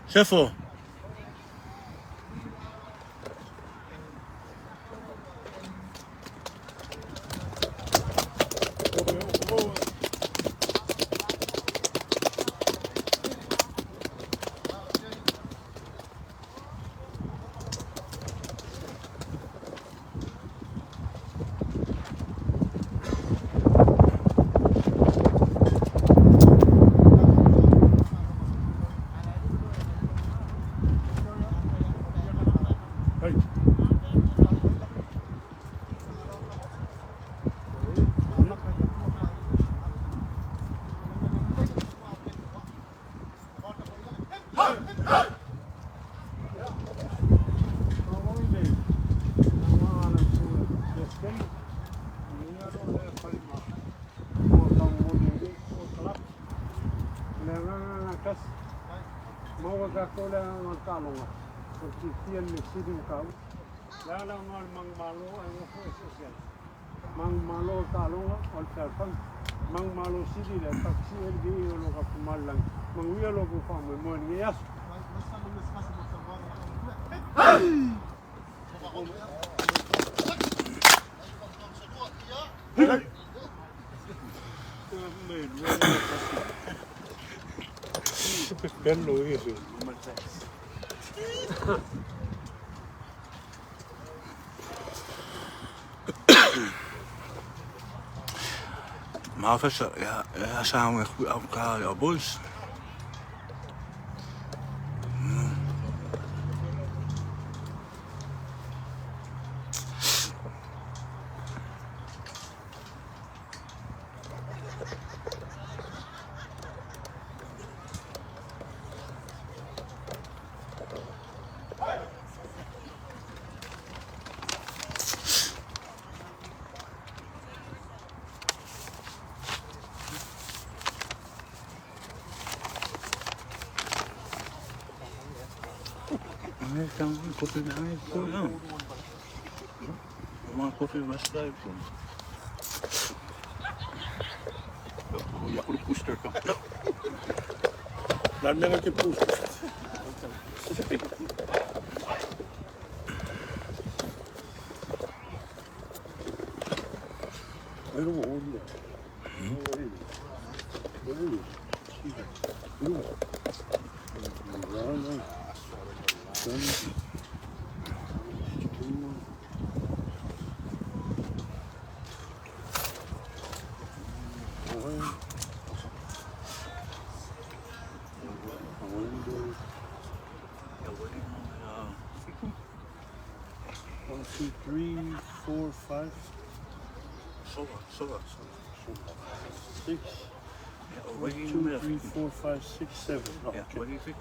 Sefo. Le agaga gatasi, maua tatou le agaga o le taaloga, o le fiafia le mea sili ma taua. Le a le aoga o le manumalo ae nofo eseese ai? Manumalo o le taaloga o le fealofani. Manumalo sili lea, tatou sii ai le viiga o lo tatou Tama i le Lagi. Manuia lo outou faamoemoe i lenei aso. Maar vis, ja, ja, samen met elkaar, ja, boys. Nee, kan koffie bij ja. Maar koffie was daar. Ja, o puster ka. La mea te pusi. One, two, three, four, five, Sova, sova, six. sova. One, two, three, four, five, six, seven. Oh, Ja, okay. what do you think?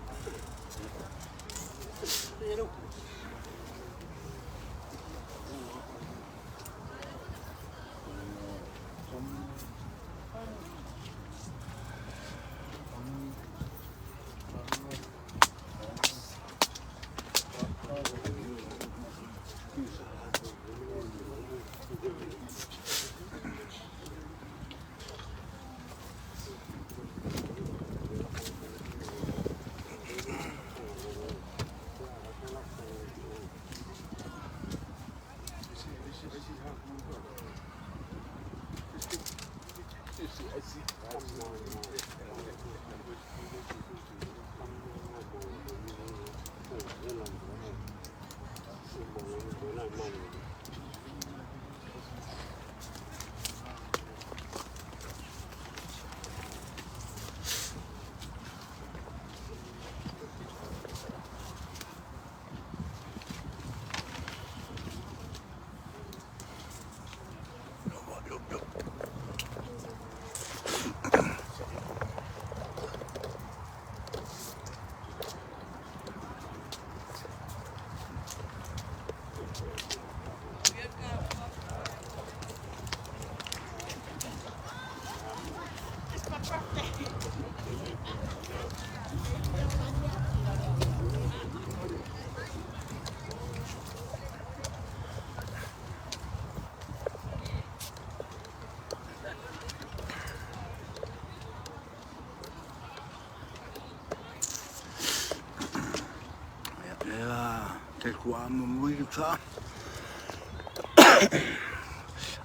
Te kua mo mo i ta.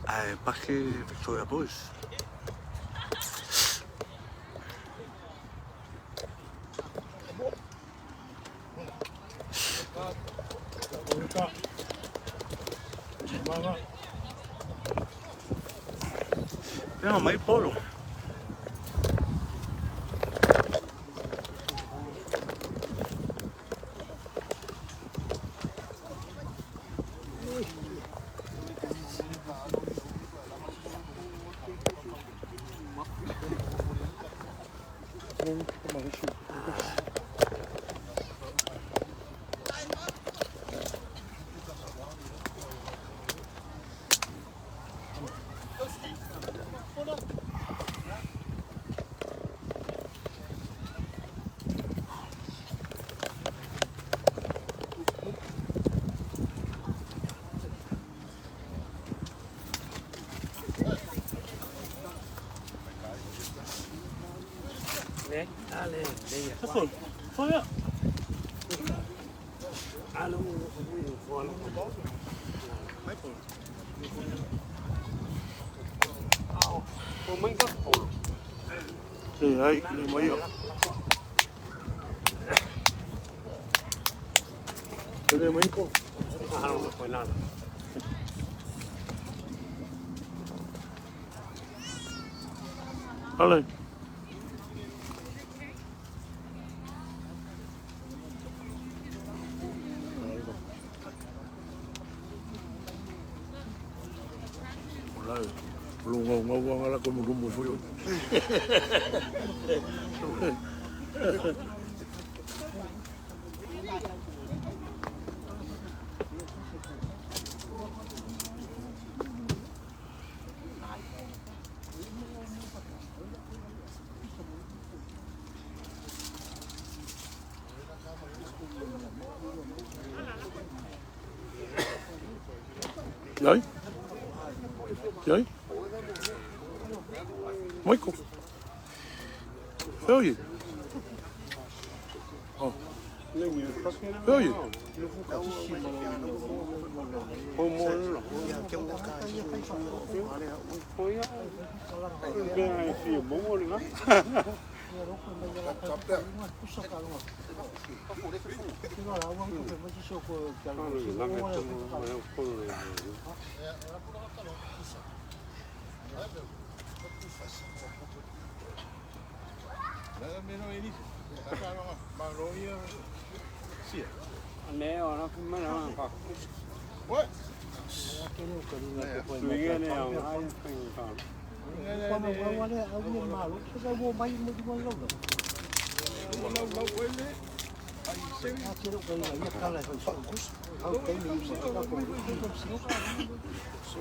Ae pake Victoria Boys. Pena mai polo. Leai, le mai o. Le mai ko. Ale. O la, lo ngau ngau ngala ko mo mo foi. Yai? Yai? Michael. Feel you. Oh. Feel you.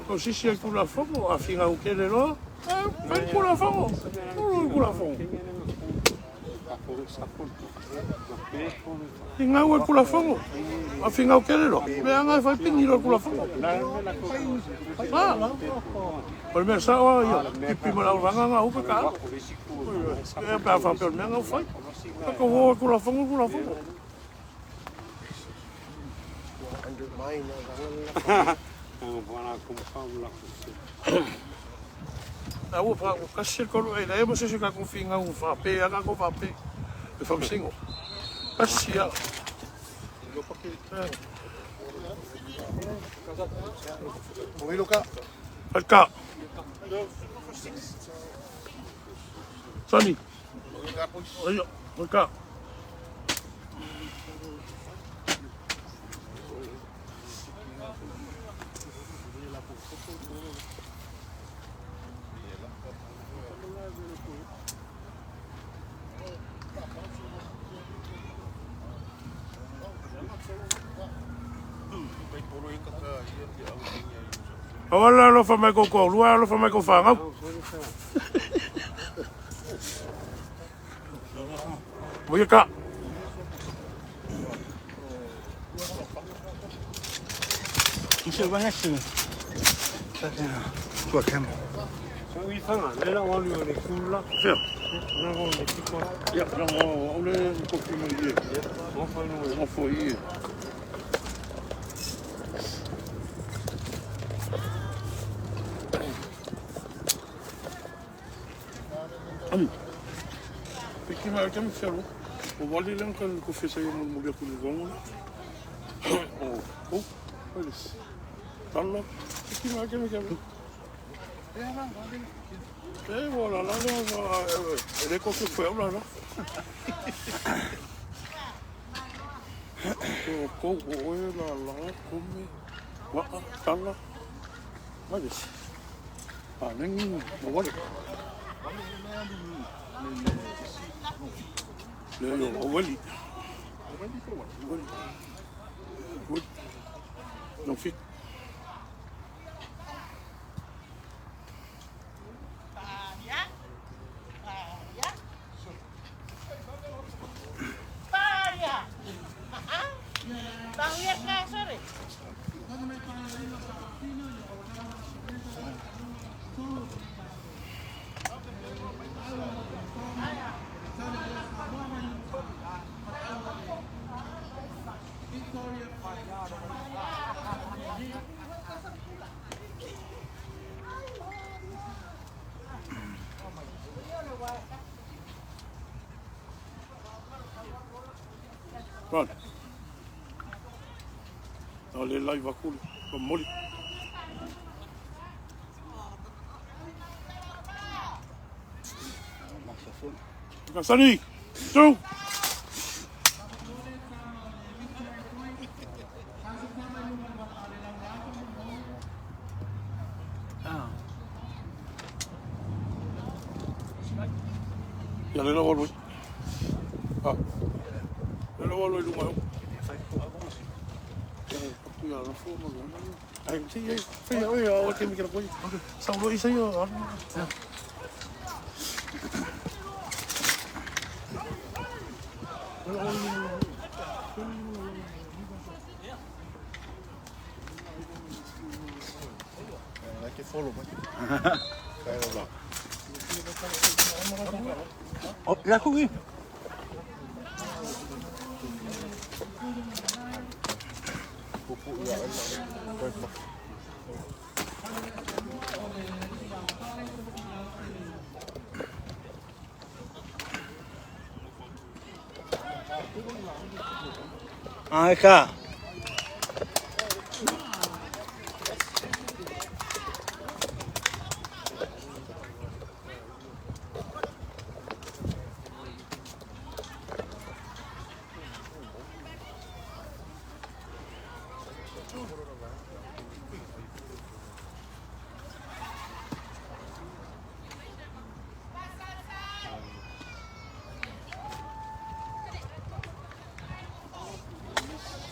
O sisi e kula fongo, a finga u kele loa. Fai kula fongo. Ulu kula fongo. I ngau e kula fongo. A finga u kele loa. Mea ngai fai pingi loa kula fongo. Ah. O le mea sao ia. Pipi ma lau ranga ngā uka ka. E pā whapea o le mea ngau fai. Ka hoa kula fongo, kula fongo. A ua pa kasi kolu e le mo se ka ko finga u fa pe a ka ko fa pe. E fa singo. Kasi a. Alka. Sani. Ayo, alka. Awala alofa mai ko ko lua alofa mai ko whangau. Mo ka. Monsieur Vanessa. Tua kema. Fia. Ia, na mo o le ko fi mai ie. O fo ie. Ami. Piki mai ke mi felo. O wali le ka ko fesa yo mo mo ku le gongo. O, o, eles. Talla. Piki mai ke mi ke. E voilà la la le ko ke fue la la. Ko ko o e la la ko me. Wa talla. Mai. Ah, nengi mo wali. Le yo o wali. Wali. Wali. Non fit. Right. O le lai vakuli, ko moli. Sani, two. Ia le lawa lui. Ah. Le lawa lui lunga yo. Ia la fo mo lo. Ai, si, ai, fai ai, o ke mi ke ko. Sa lo isa yo. Like it follow me. Oh, la kugi. Ah, ka.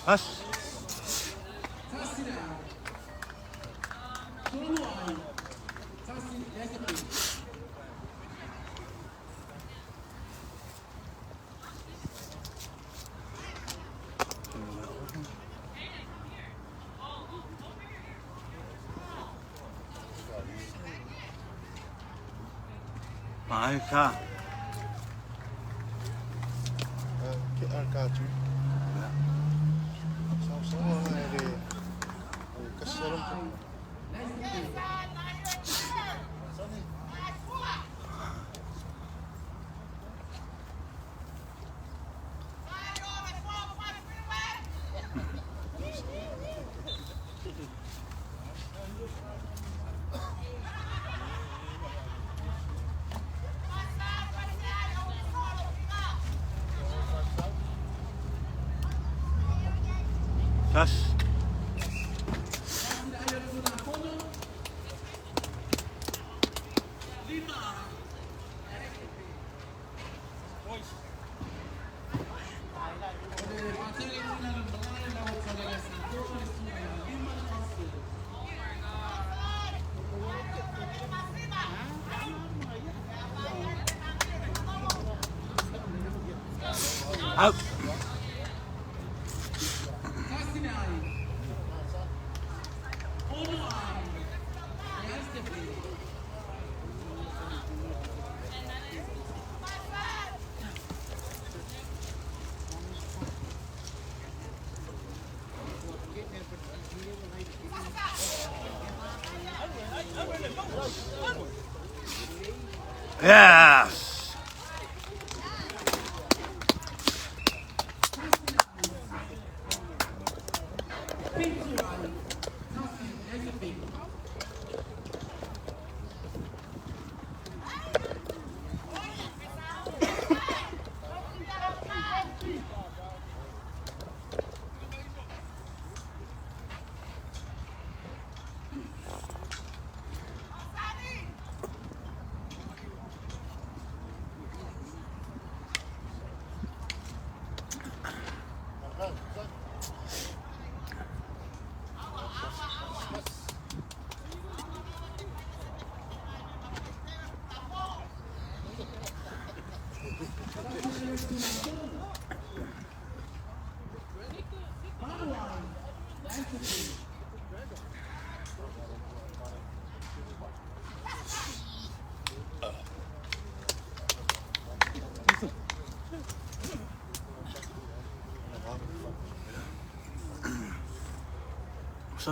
As. Mai ka. Ke ka tu. Sa le kasalam. Tas. Out. Yes.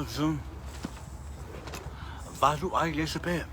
Så var du ej læsebær?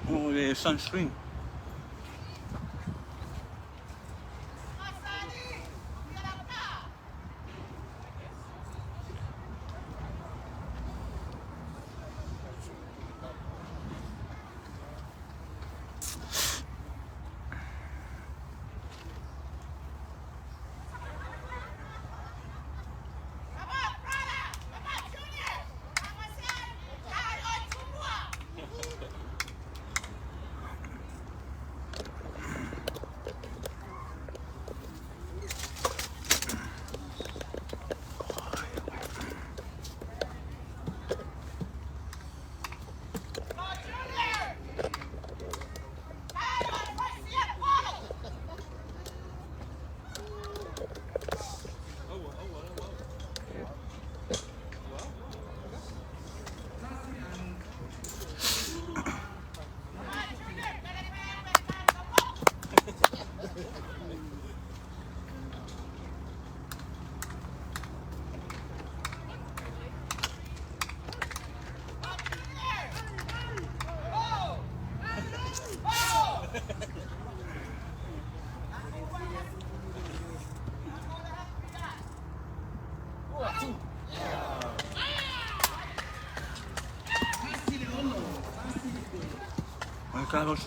O le sunscreen. Carlos.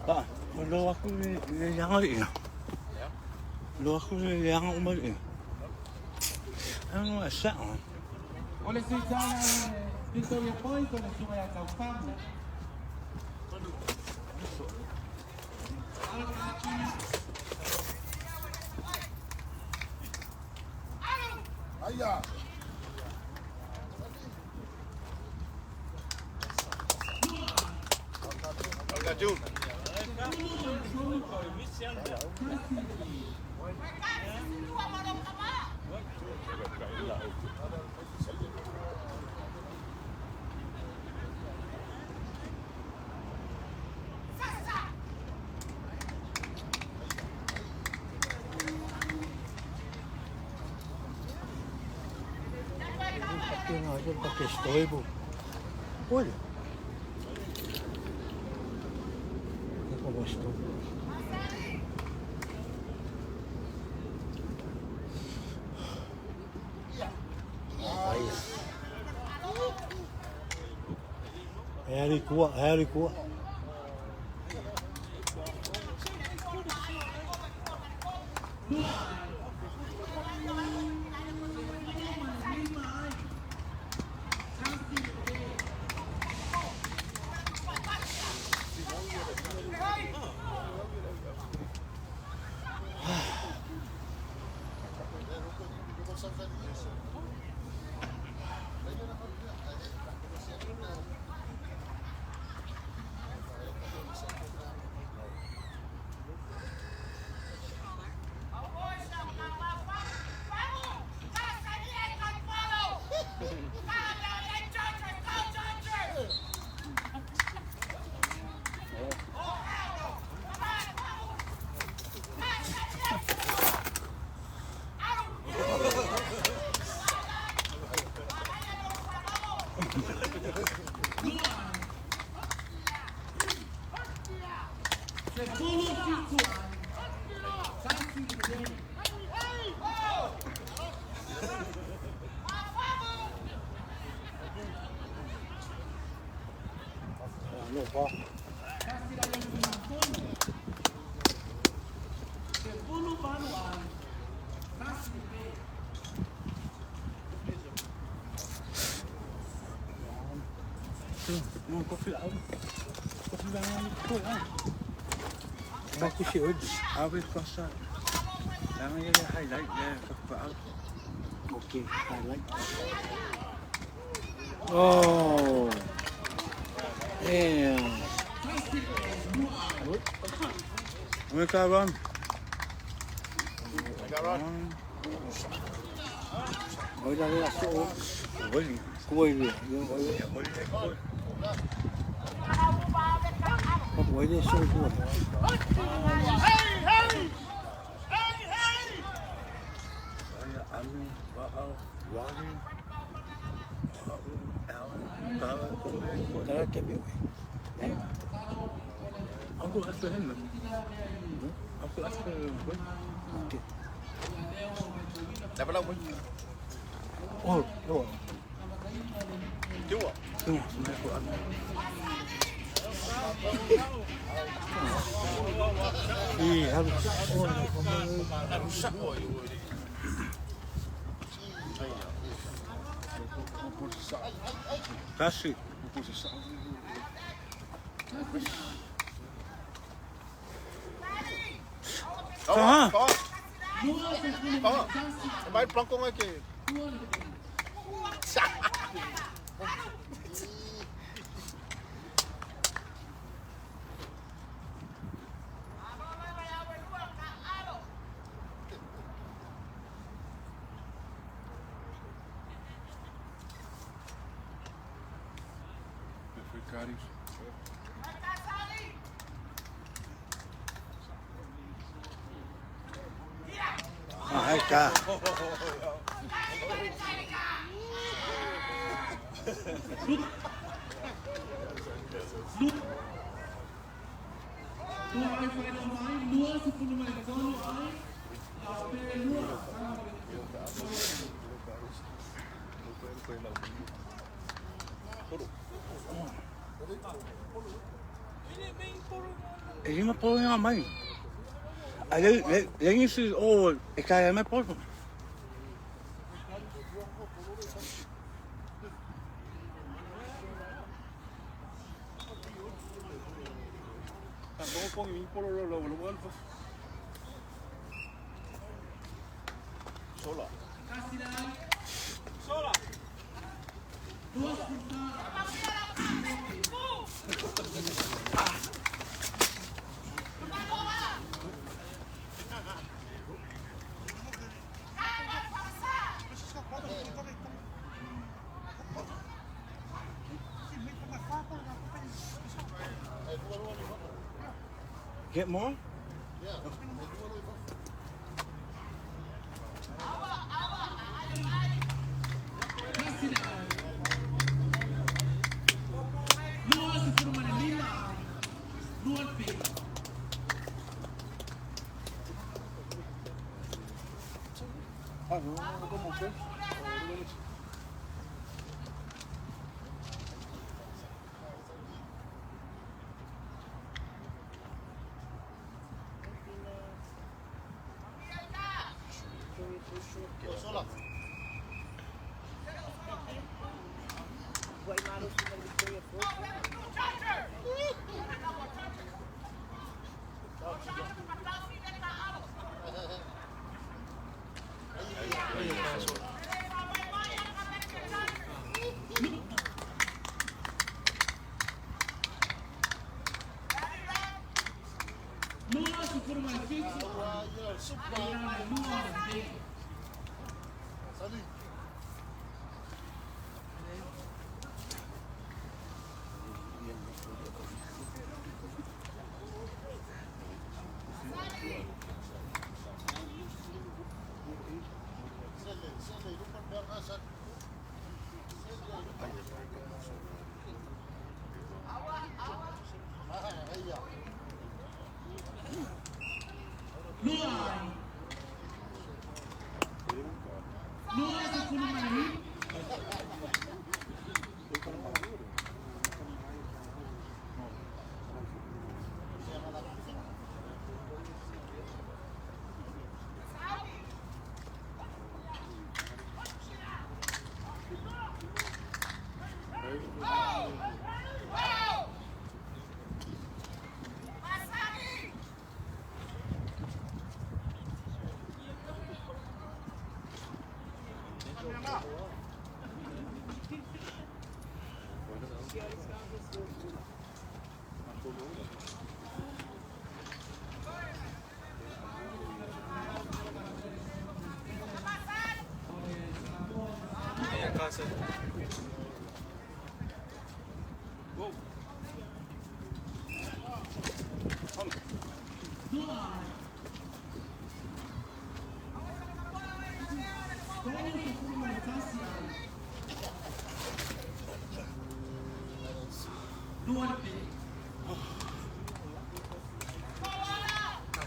Ah, lo aku le yang ali. Lo aku le yang umar ni. Ano asa? O le suitana Victoria Point o le suia Kaupamu. Aya. Olha. Como estou. É ali, cua. No, kofi au. Kofi vanga ni ko au. Ba ku si oi. Ave kasa. Langa ia le highlight le ka au. Okay, highlight. Oh. Yeah. Me ka ron. Oi la le aso. Oi. Koi le. Oi le so ko. Ami, wa au, wari. Alan, Tara, Tara ke be. Uncle after him. Uncle after him. Okay. Lava lau mai. Oh, no. Tua. Tua, mai ko ami. I halu. Kasi. Taha. Taha. E mai planko ngai ke. Ah, hai ka. E lima polo ngā mai. A le, le, le ngisi o e kai mai polo. Sola. Get more? Sola. Lua.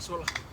Sola.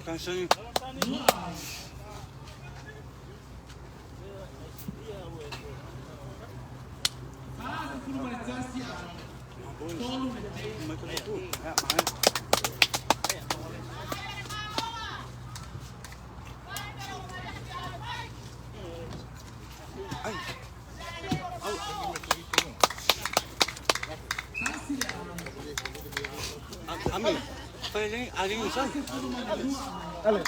Akansi. Ami, Ale.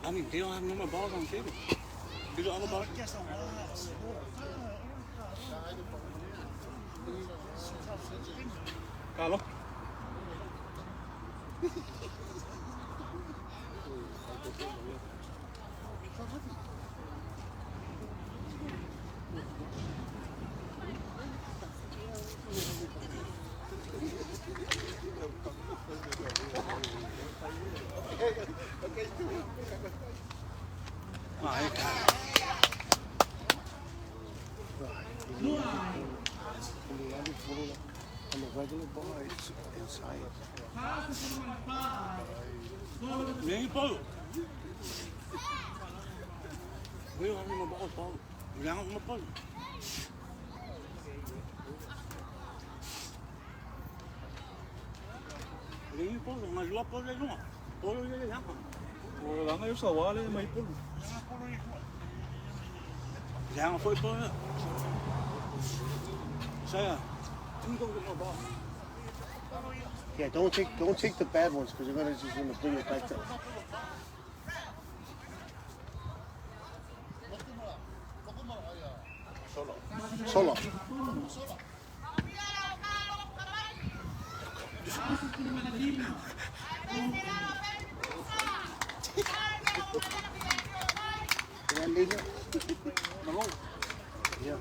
I mean, they don't have no more balls on the table. These are all the balls. Carlo. On the regular bar, it's inside. We don't have no more balls, Paul. We don't have no balls. Yeah, don't take the bad ones because you're gonna just gonna bring it back to. Solo. Yeah.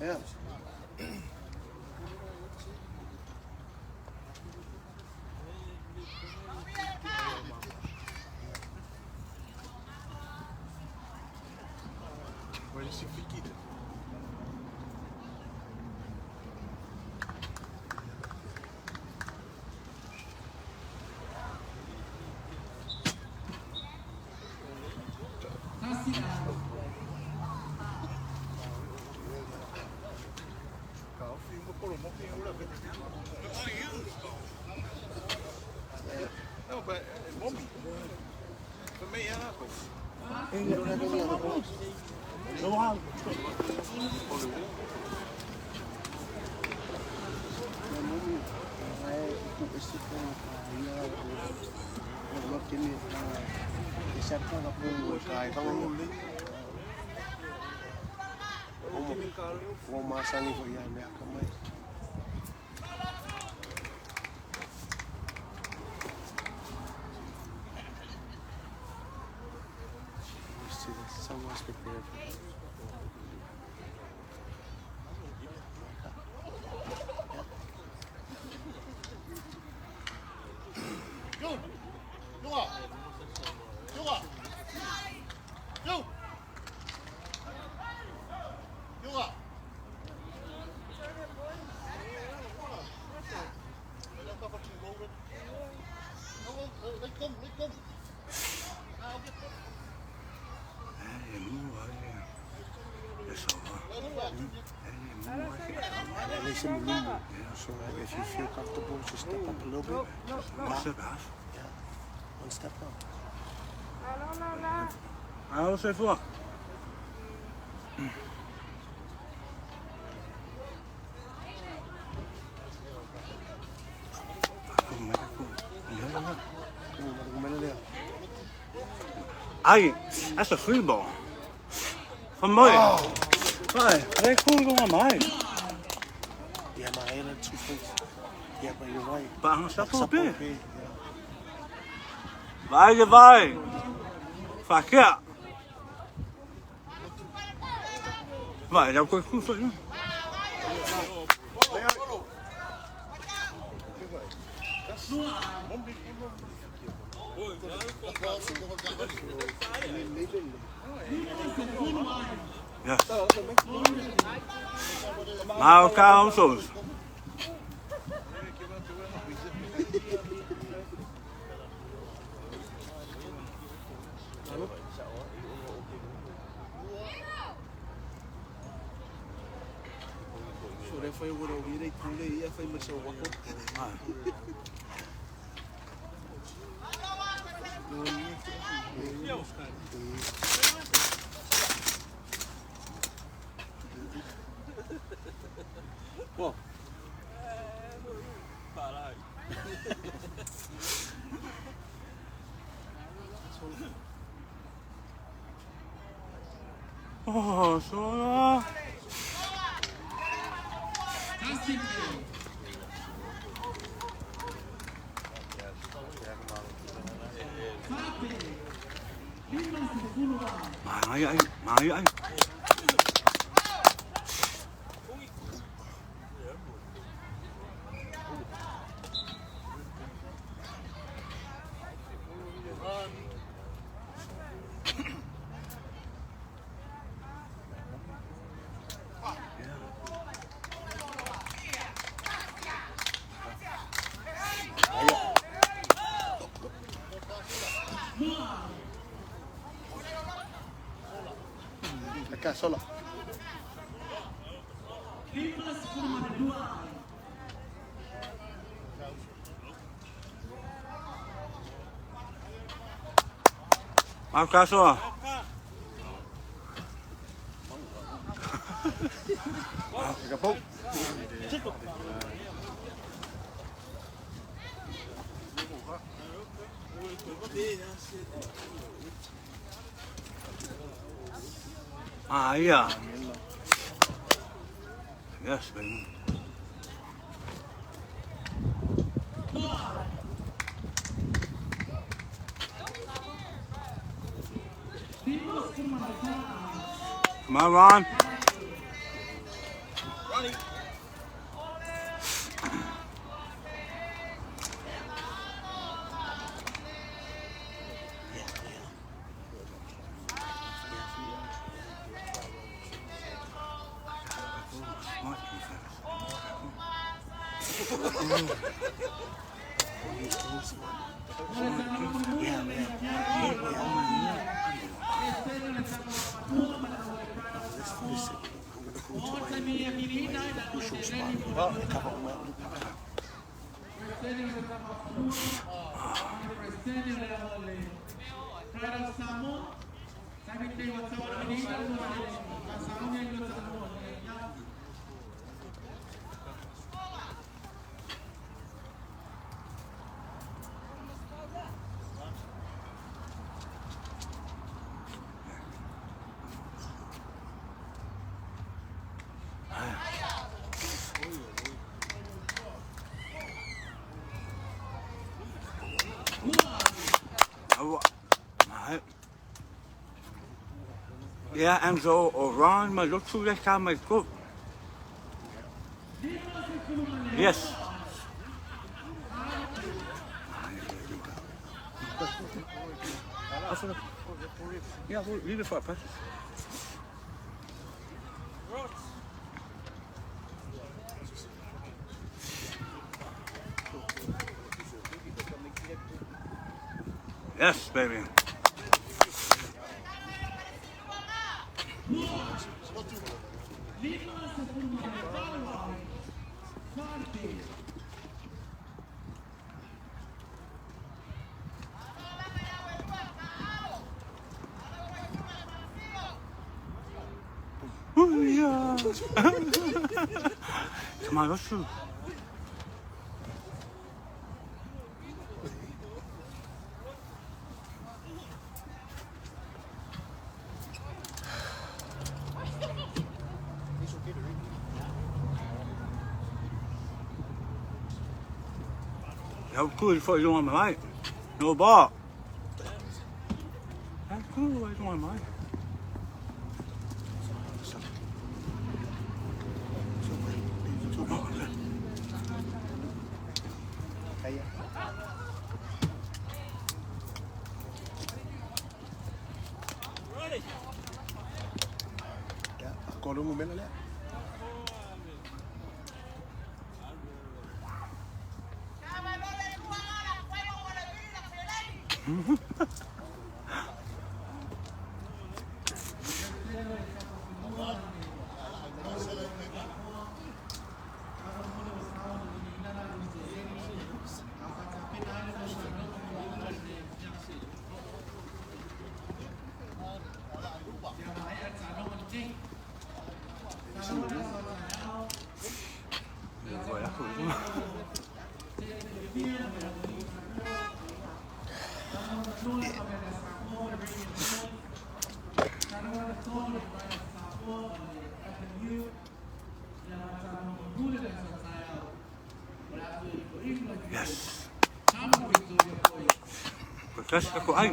Yeah. No, but mommy. For me, yeah. You don't have any other balls? Someone's prepared for that. So if you feel comfortable, just step up a little bit. One step up. Yeah. One step up. Alo soifua. Ai, that's a free ball. For me. Vai, vai com uma mais. Yeah, my head two points. Yeah, but you're right. Parang sa Sapo tope. yeah. Vai, vai. Fakia. Vai, já foi com foi. Yes. Mau councils. Oh, sola. Mai ai, mai ai. Acá, sola. Mau kaso. Ah, yeah. Yes, baby. Come on, Ron. Listen, I'm gonna go to my usual spot and cover my own. Yeah, and so Oran Malutsu Leka my group. Yes. Yeah, leave it for a practice. Yes, baby. Uia. Te malosi. Jau ku i whai runga mai. No ba. Jau ku i whai runga mai. Ko lungu mela lea. Yes. Kasi ako ay.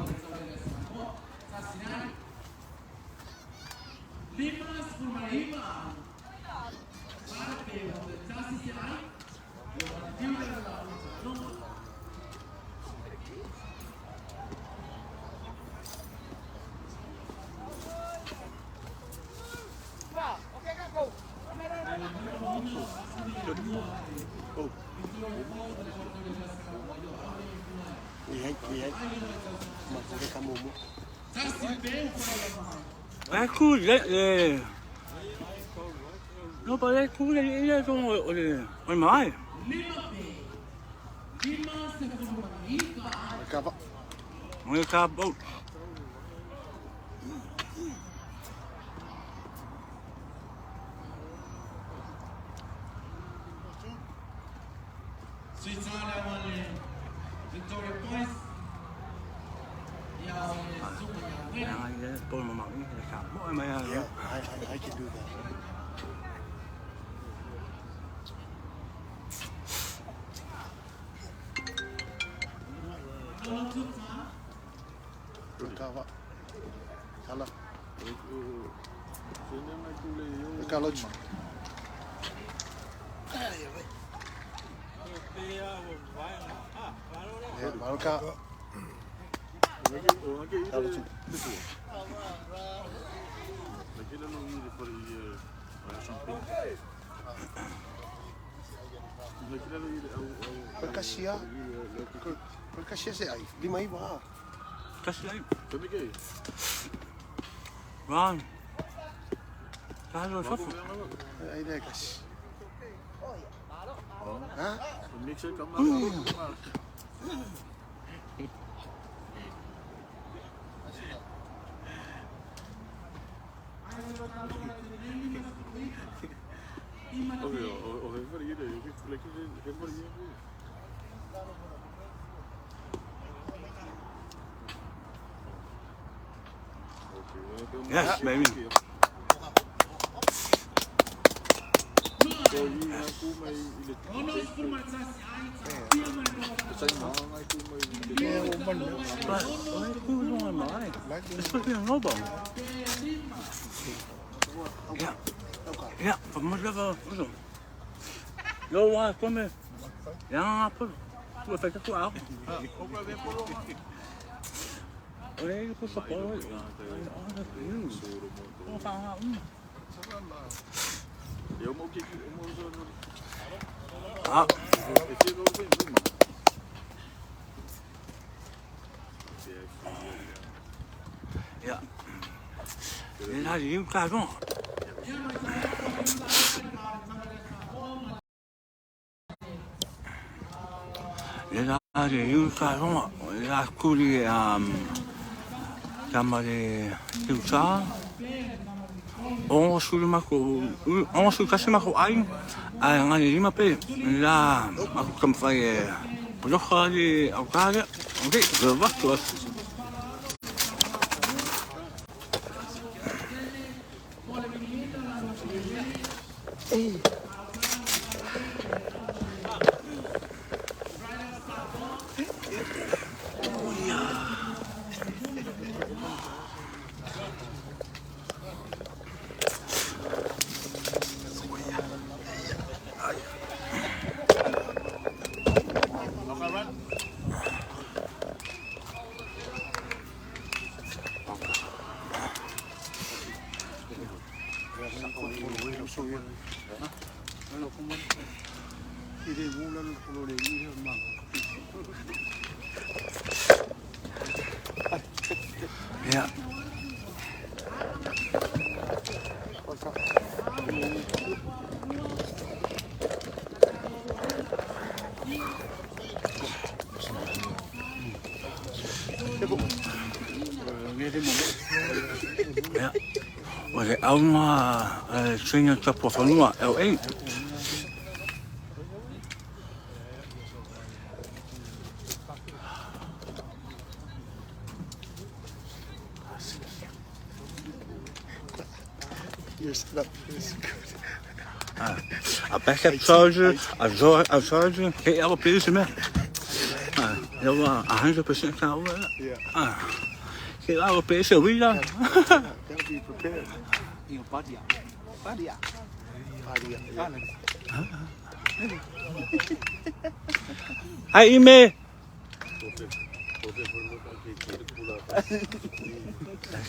No, pa le ku le le so o le o mai. Kava. O ka bo. Yeah, I can do that. Kava. Kala. Kala. Kala. Kasia. Kasia se ai. Lima iwa. Kasia ai. Ron. Kalo fafu. Ai le kasi. Ha? Yes, baby. Yeah. Yeah, but much of a Yo, wa come. Ya, polo. Tu fai tu au. Oi, ko sa polo. Ah. Ja. Det har ju klart. Le la le iuta ronga, le la kuri tama le iuta. Ono sulu mako, ono sulu kasi mako ai, ai ngani lima pe, la aku kamfai e poloha le aukare, ok, vatu as. Yeah. Yeah. O le auga sina tapuafanua LA. Your setup is good. A backup charger, a charger, hey, ela pesa me. Eu a 100% ka ua. Yeah. Ke ela pesa wila. Gotta be prepared. Io padia. Padia. Body up, yeah. Hai ime.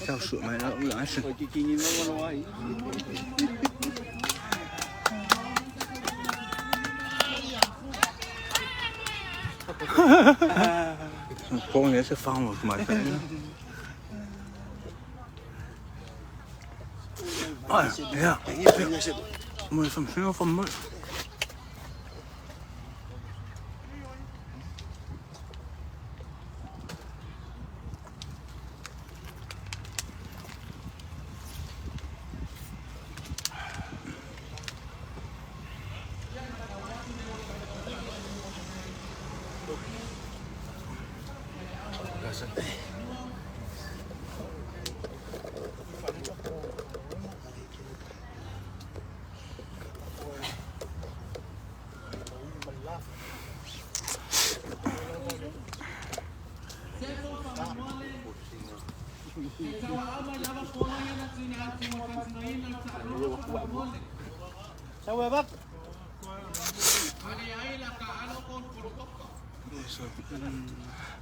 Tau su mai la ua asa. O kikingi mo ai. Kong ye se fang mo mai. Ai, ja. Mo som synger for møl.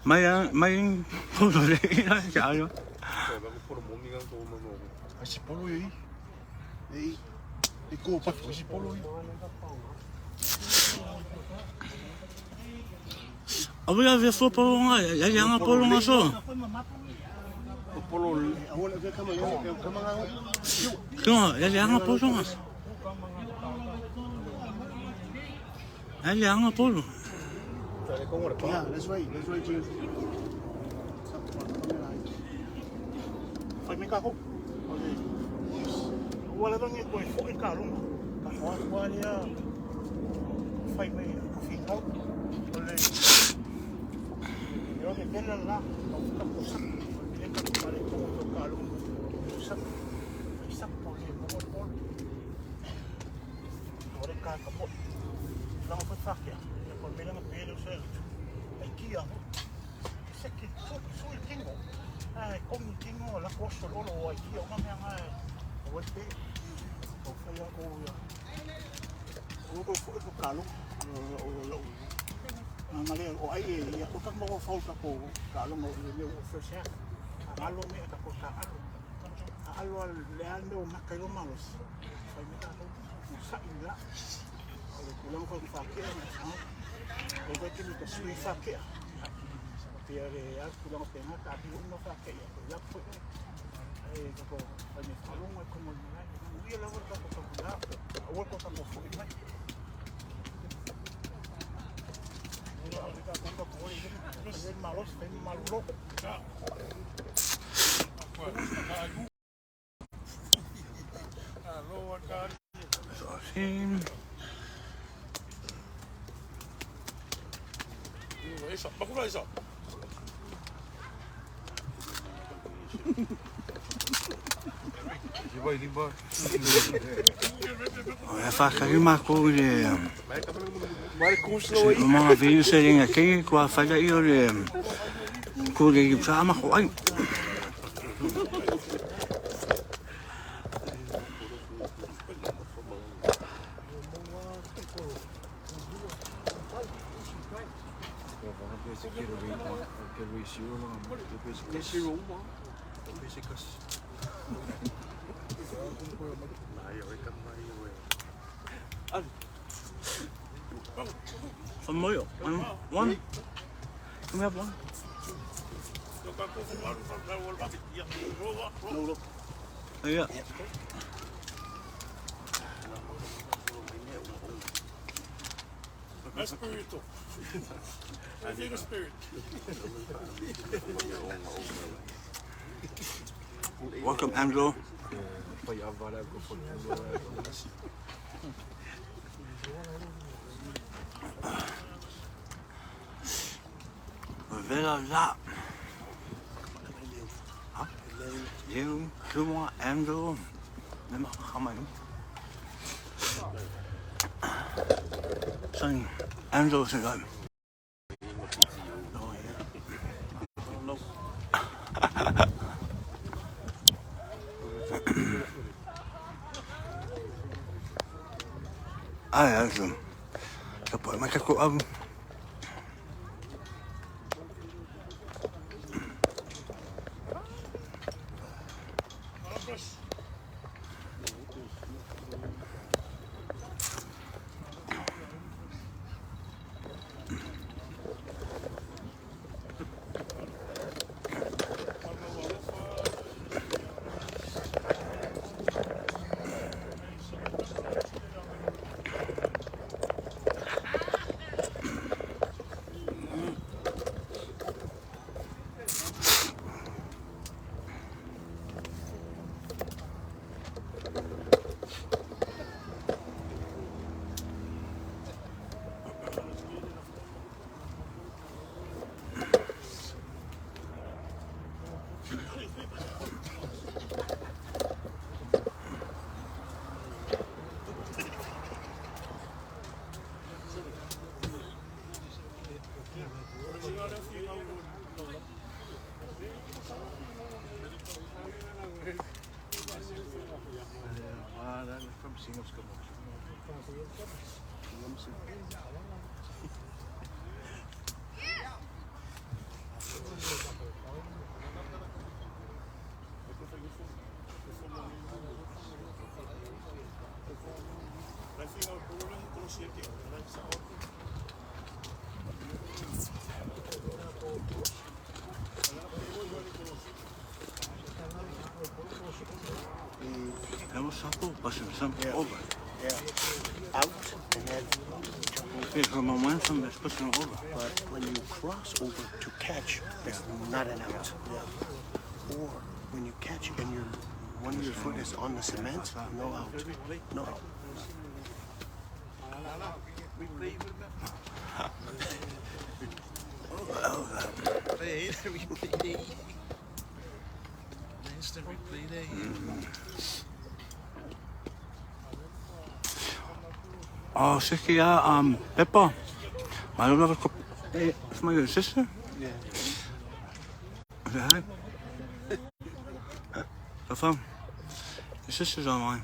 Mai mai polo le ina ka yo. Ai polo ei. Ei. E ko pa si polo ei. Abu ya ve fo polo nga, ya ya nga polo nga so. Polo wala ka kama kama nga. Ko ya ya nga polo nga. Ya ya nga polo. Yeah, that's right. That's right, James. Fai me kako. Okay. Ua lava nge koe fo e ka longa. Ka hoa hoa lea fai me ka whingau. O le o ke pena la ka uka po sak. O le ka pare ko to ka longa. Sak. Fai sak po le mo mo. O le ka ka po. Langa fa fakia. E ko mela nga pele o se. Ai kia ho. Se ki fu fu i kingo. Ai kongi kingo la ko so lolo ai kia o nga mea nga o e pe. O whai a o ia. O ko fo ko kalo. O o nga le o ai e ia ko ka mo fau ka ko kalo mo le me o first half. Alo me ka ko ka alo. Alo le alo o maka i o malos. Whai me ka ko sa i la. O le kulang ko fa ke na sa. O ko ki ka sui fa ke. O te are a kulang pe nga ka bi o fa ke ia. Ko ia ko. O le whakari mākou i le se mga vili se lenga kei kua whaila i o le ku le i sa ama ko ai. Whamoio. One. One. Can we have one? Yeah. That's spiritual. I feel the spirit. Welcome, Angelo. Vela la. Leu, Kumar, Angelo. Nema hamai. Son, Angelo said, Oh, yeah. Ai, Angelo. Ka pai mai ka ko au. Over. Yeah. Out and then jump over. Yeah, the momentum is pushing over. But when you cross over to catch, it's not an out. Yeah. Or when you catch and your one of your foot is on the cement, no out. No out. Oh, siki ia, Peppa. My love it's my sister. Yeah. Say hi. The phone. Your sister's online.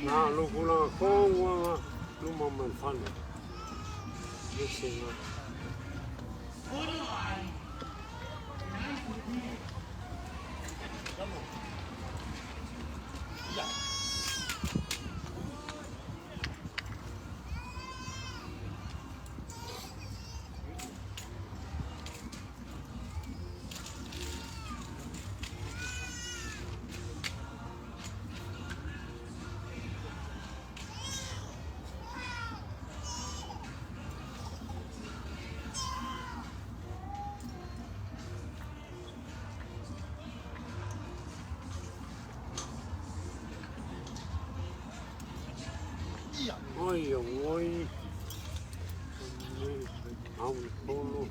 Na lukula konga luma manfane. Oi, oi. Au le polo.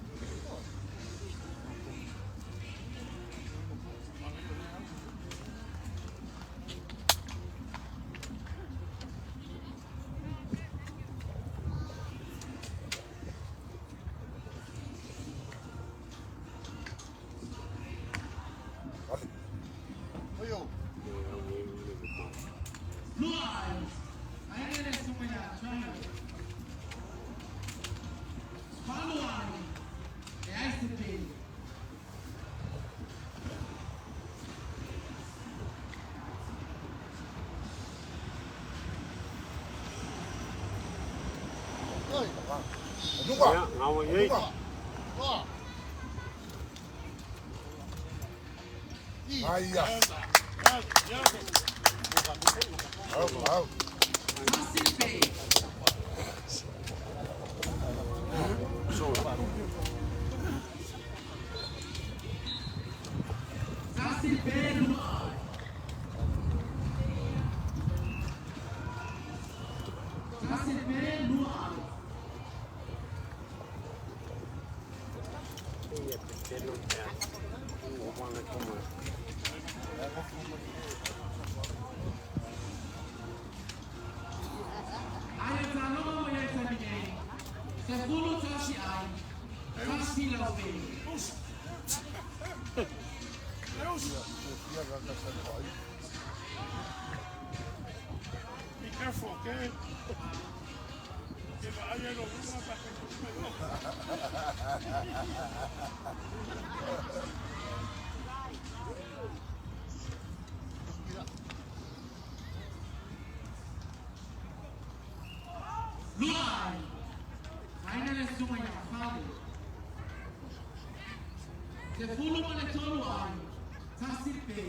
Ia, gaua i ai. Ia pepelo pe a. Ua wana toma. Ai taloga mo ia tani nei. Se fulu tasi ai. Tasi lau pe. Be careful, okay? Ke va ai lo uma pa ke Lua ai. Aina le sunga ia fale. Se fulu ma le tolu ai. Tasi pe.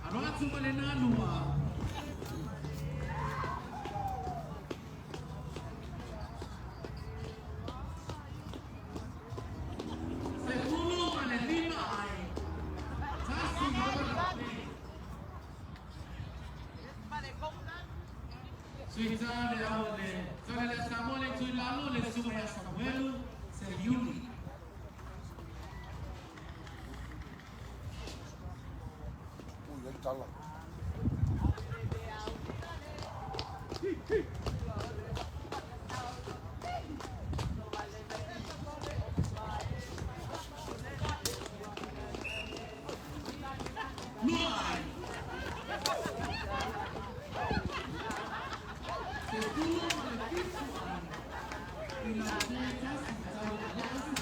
Alo atu ma le nalua. Se fulu ma le lima ai. Tasi lau pe. Sui tane au le tane le Samuel le tui lalo le sunga ia Samuelu se Yuli. Lua ai. Se fulu ma le fitu ai. I la te tasi tau le aso.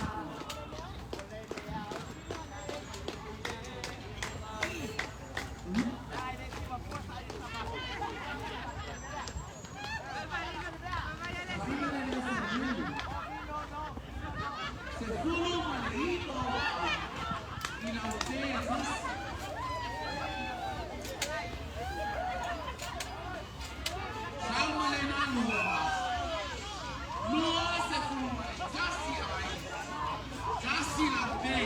Se fulu ma le ilo ai. I la te tasi. Salma le nalua. Lua se fulu ma le tasi ai. Tasi la pe.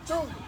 2,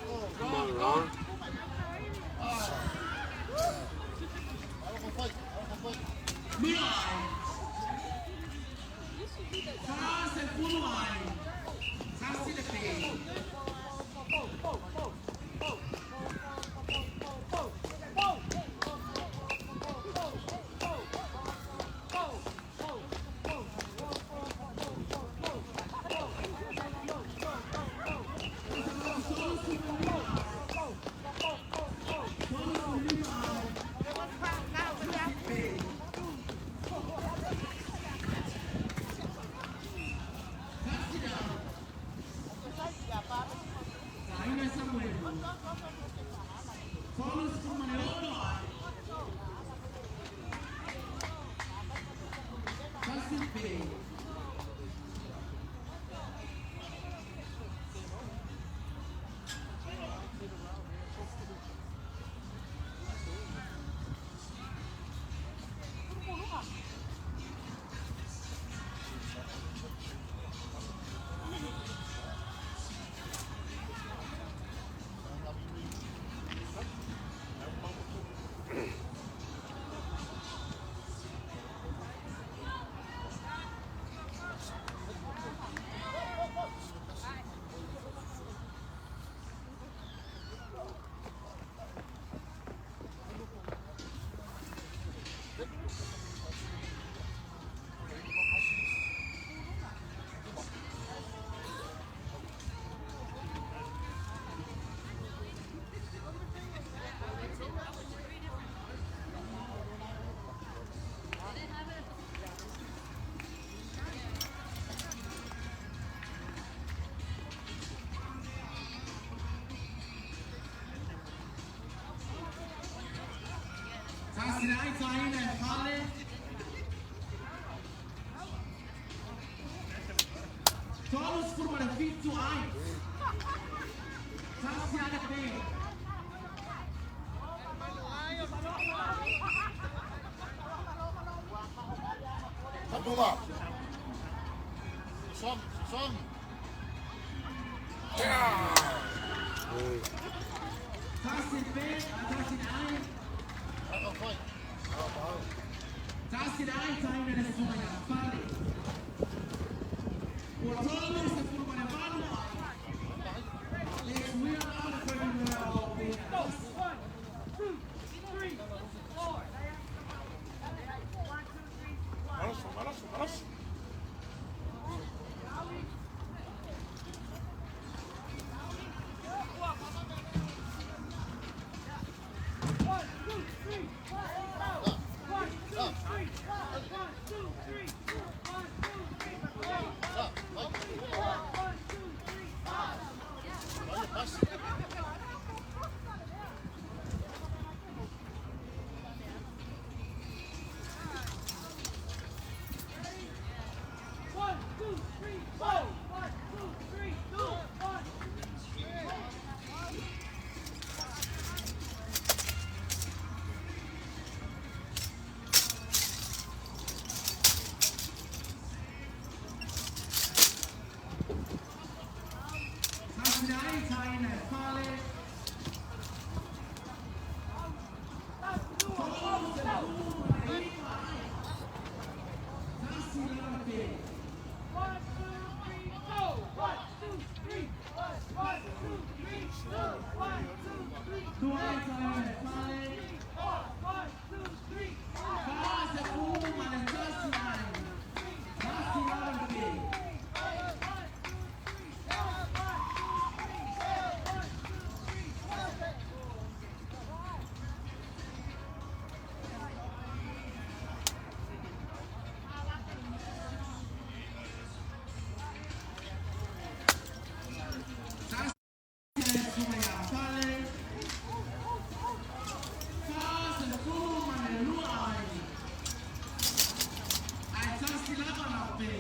Tasi le ai taina e fale. 37 ai. Tasi ala pe. Tasi pe, tasi le ai. Tasi le ai taina le susuga ia fale. Ua 38 ai. Le suia lava le fuainumera o pe. Malosi, malosi, malosi. Tasi le ai taina e fale. 39 ai. Tasi lava pe. Tua ai taina e fale. Fase fuma le tasi ai. Tasi lava pe. Tasi le susuga ia fale. Fase fuma le lua ai. Ai tasi lava la pe.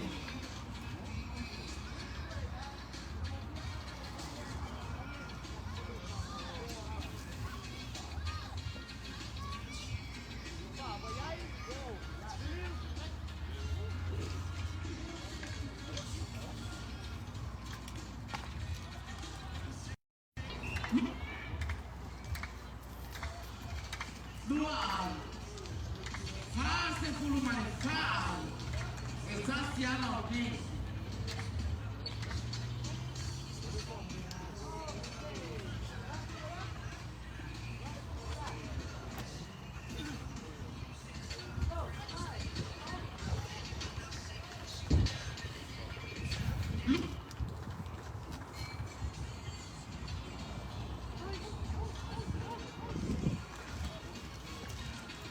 Lua ai. Fase fulu ma le fa ai. E tasi ala o pe.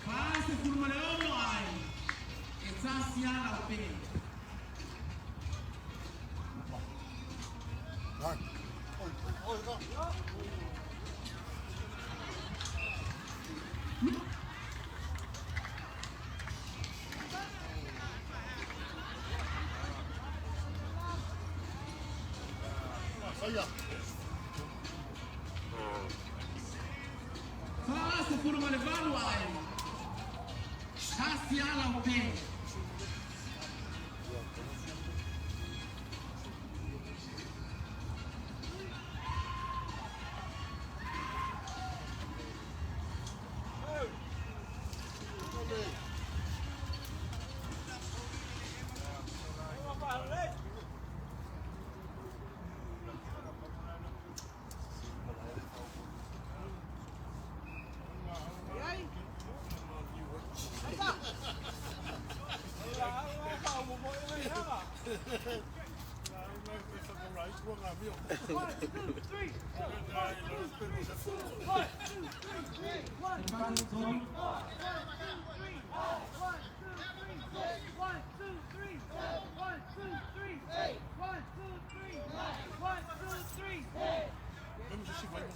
Fase fulu ma le ono ai. E tasi ala o pe. Fase fulu ma le valu ai. Tasi ala o pe. Même si c'est vraiment.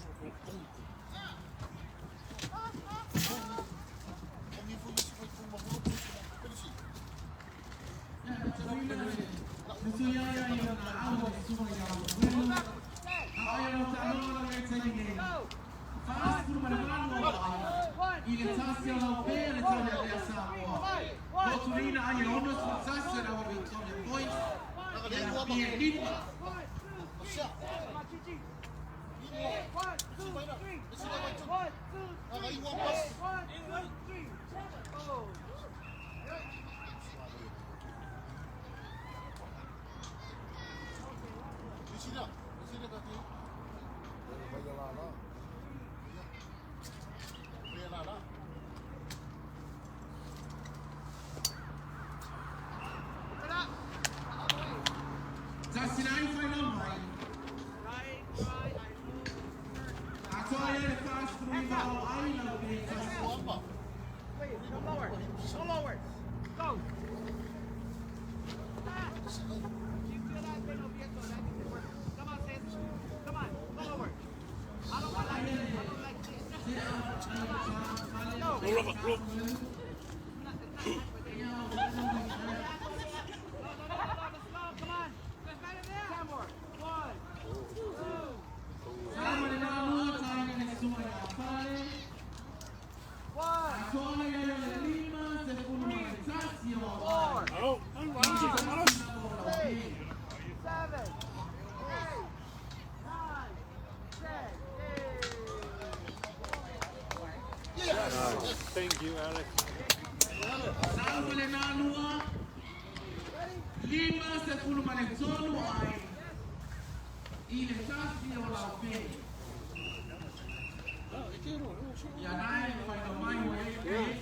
Thank you, Alex.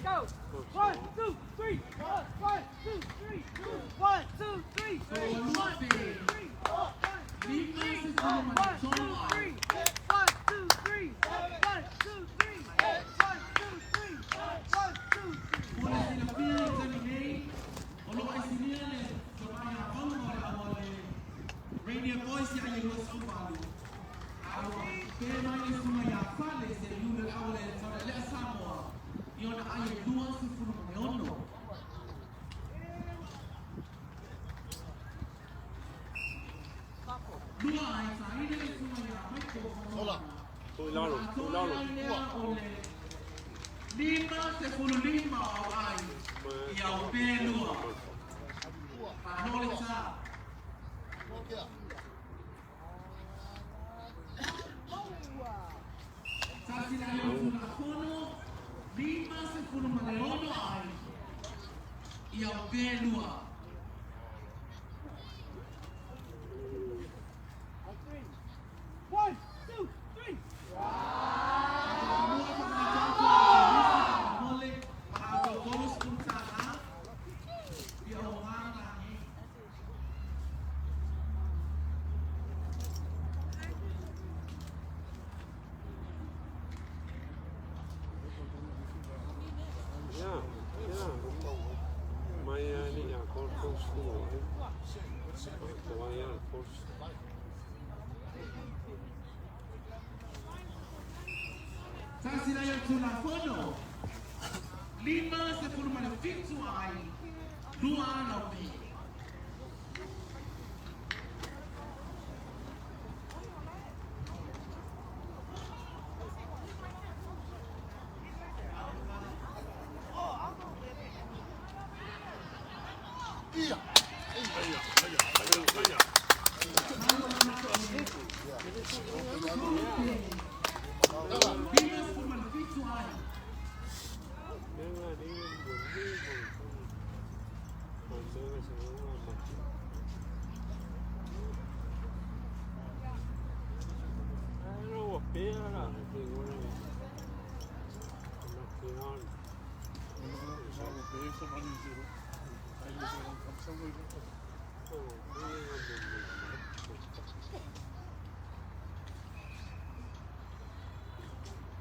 Go! 1, 2, 3, 1, 1, 2, 3, 2, 1, 2, 3, 3, 1, 2, 3, 4, 1, 2, 3, 1, 2, 3, 1, 2, 3, 1, 2, 3, 1, 2, 3, 1, 2, 3. One, two, three. Yeah, yeah. Mai ali a Corpus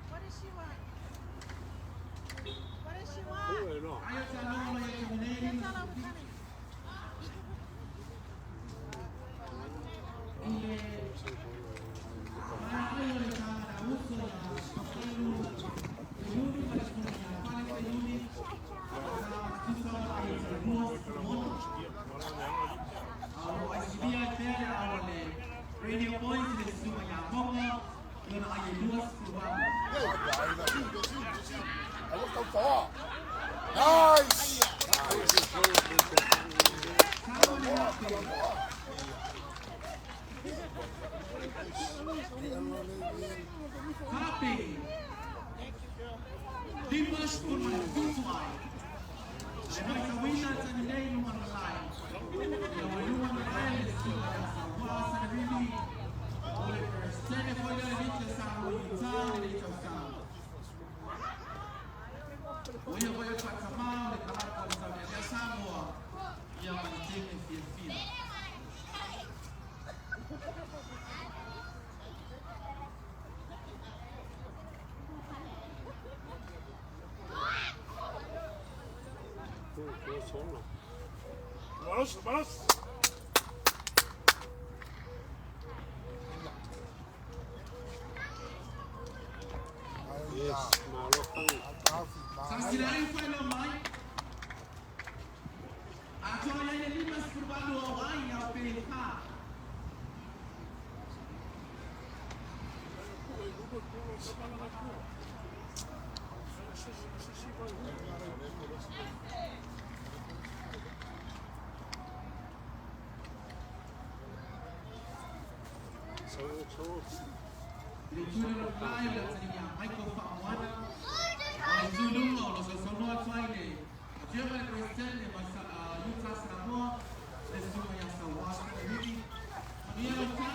What does she want? What does she want? Tell her we're coming. Nice. Happy. Dimas Purman Varos, varos. Yes, malo fangi. Sasilai whailo mai. Atoa ia le lima sefuluvalu o ai au pe fa. Le tūrero lai o le tani ia Michael Fa'amoana. O le tūlunga o lo sosonoa tuai le Afioga le Presidente ma Utah Samoa, le susuga ia Saua Sanariri. Manuia lau ta.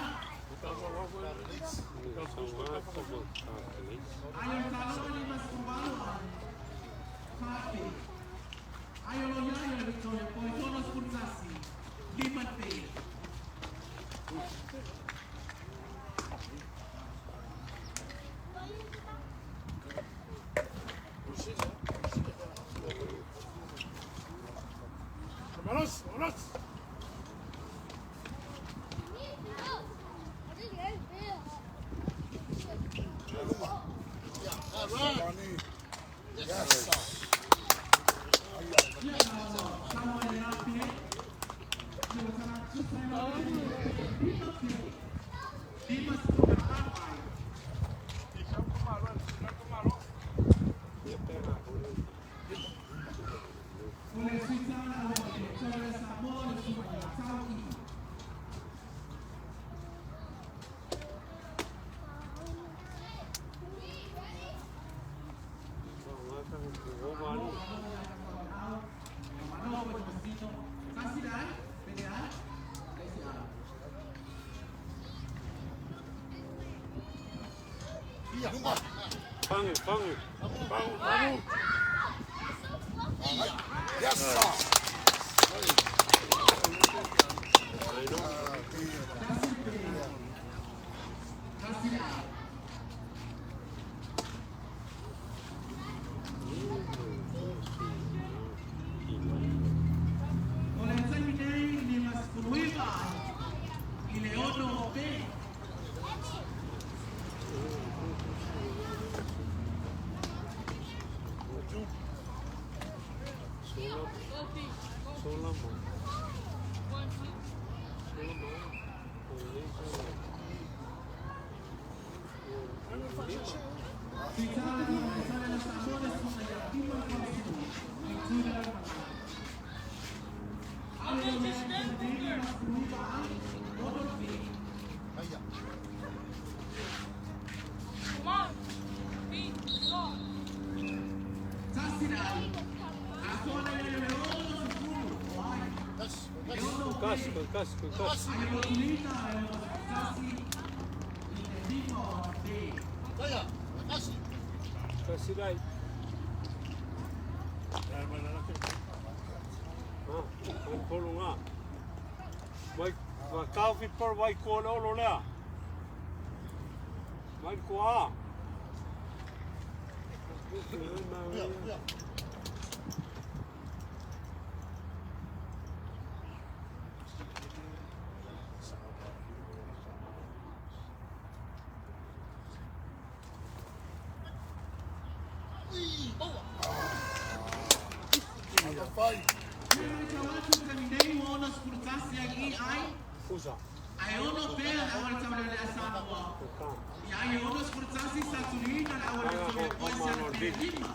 Ai o le taloga lima sefuluvalu ai. Pape. Ai o lo iai o le Victoria Boy, tono sefulutasi. Lima pe. Varos, varos. Yes. O le Suitana o le Victoria Samoa, le susuga ia Tau'i. Sasilai, pele ai, le isi ai. Fangi, fangi. Vamos, vamos. Yes, sir. O le taimi nei, lima sefuluiva ai. I le ono o pe. Sola mo. Sola mo. Suitana o le Victoria Samoa, le susuga ia Tima Fausu. Le tūrero malae. Ai o le nei, lima sefuluiva ai. Ono pe. Come on. Feet, go. Sasilai. Atoa le le ono sefulu o ai. Le ono pe. Kasi, kasi, kasi. Ai o lo tulina e o sefulutasi. I le lima o pe. Kasi lai. Ha, ai polo ngā. Mai, ma tau fi por vai ko le olo lea. Mai ko a. Ia tau atu taimi nei ua ono sefulutasi ai i ai. Fusa. Ae ono pea le auale taulelea Samoa. Ia ai e ono sefulutasi sa tuliina le auale Victoria Boys ia le pele lima.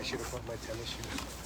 I should have brought my tennis shoes.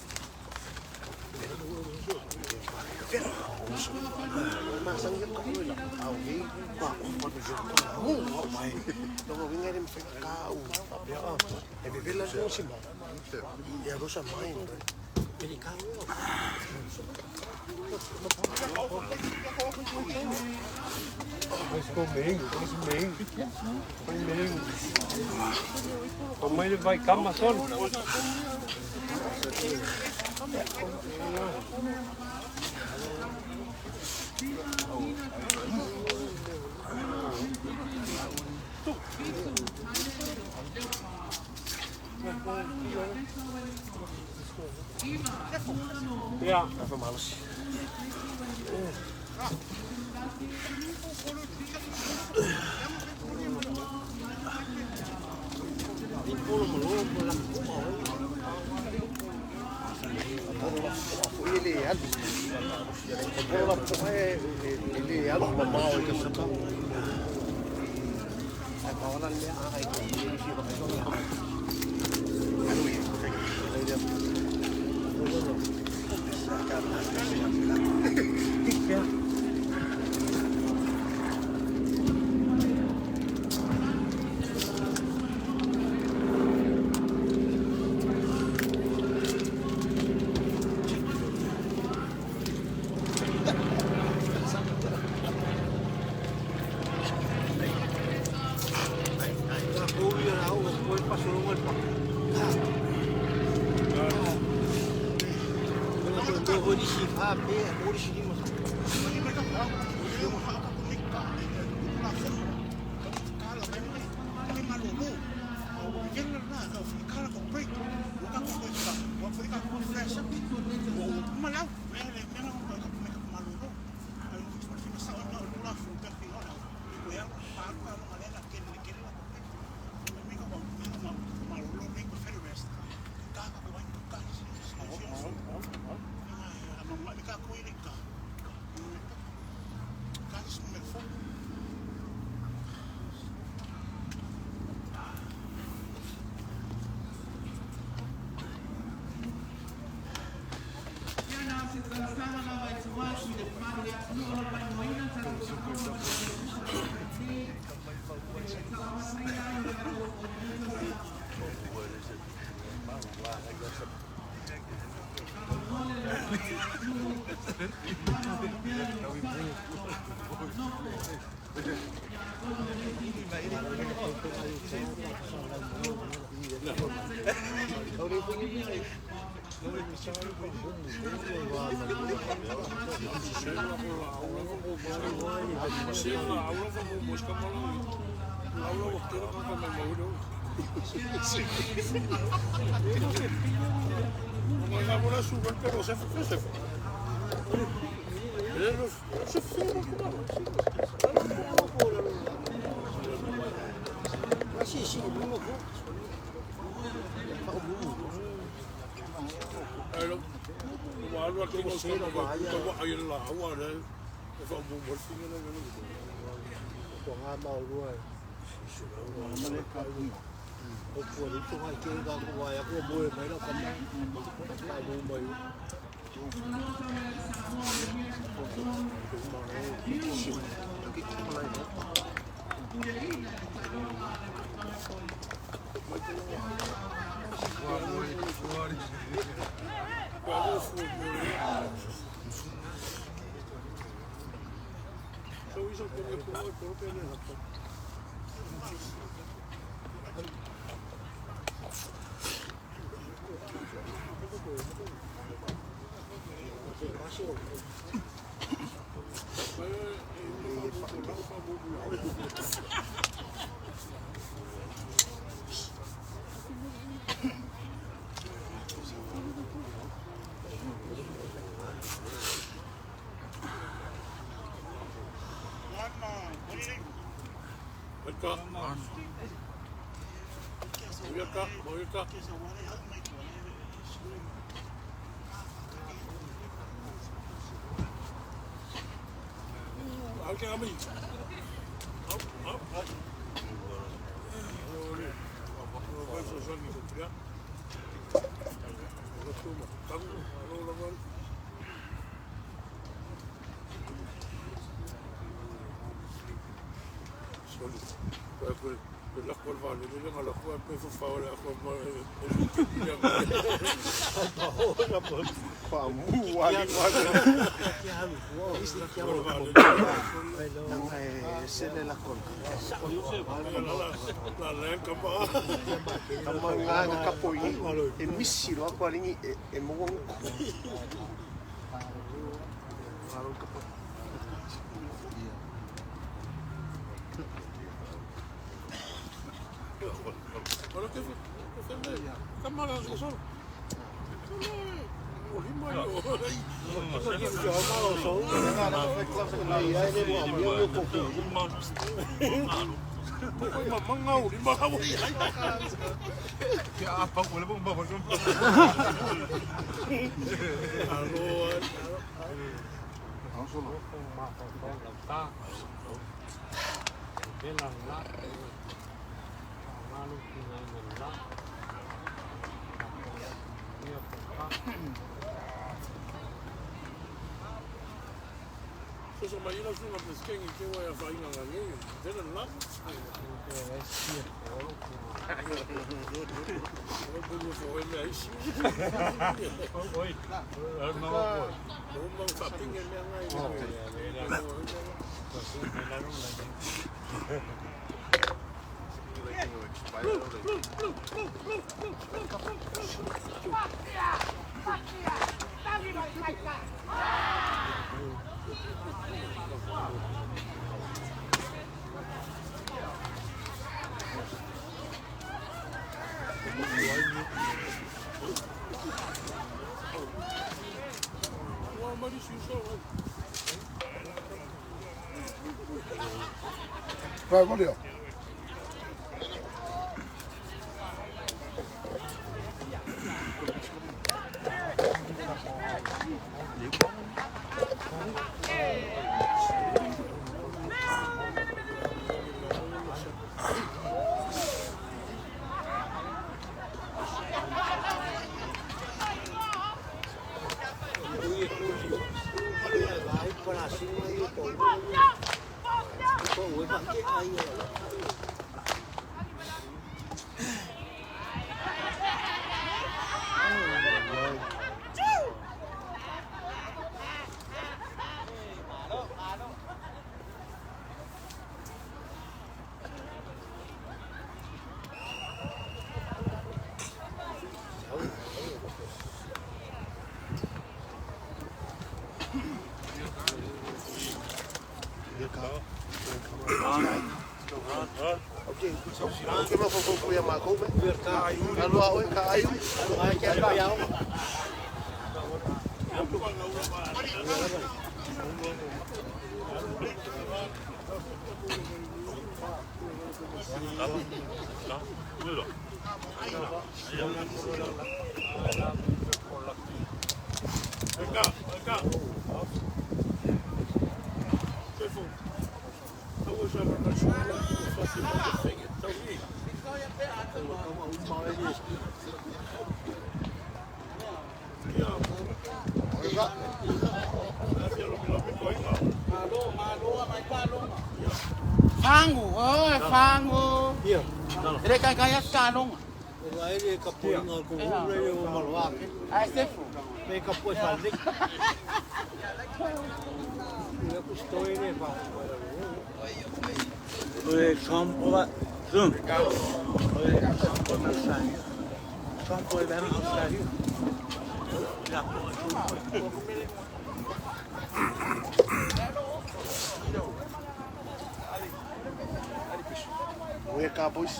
Ke mafaufau ia makou me. Aloa oe ka ai. Fango, oh, fango. Ele kai kai akalonga. Ai sefu. O le Trump o Zoom. O le Trump o Australia. Trump o le Australia. La po Oe ka boys.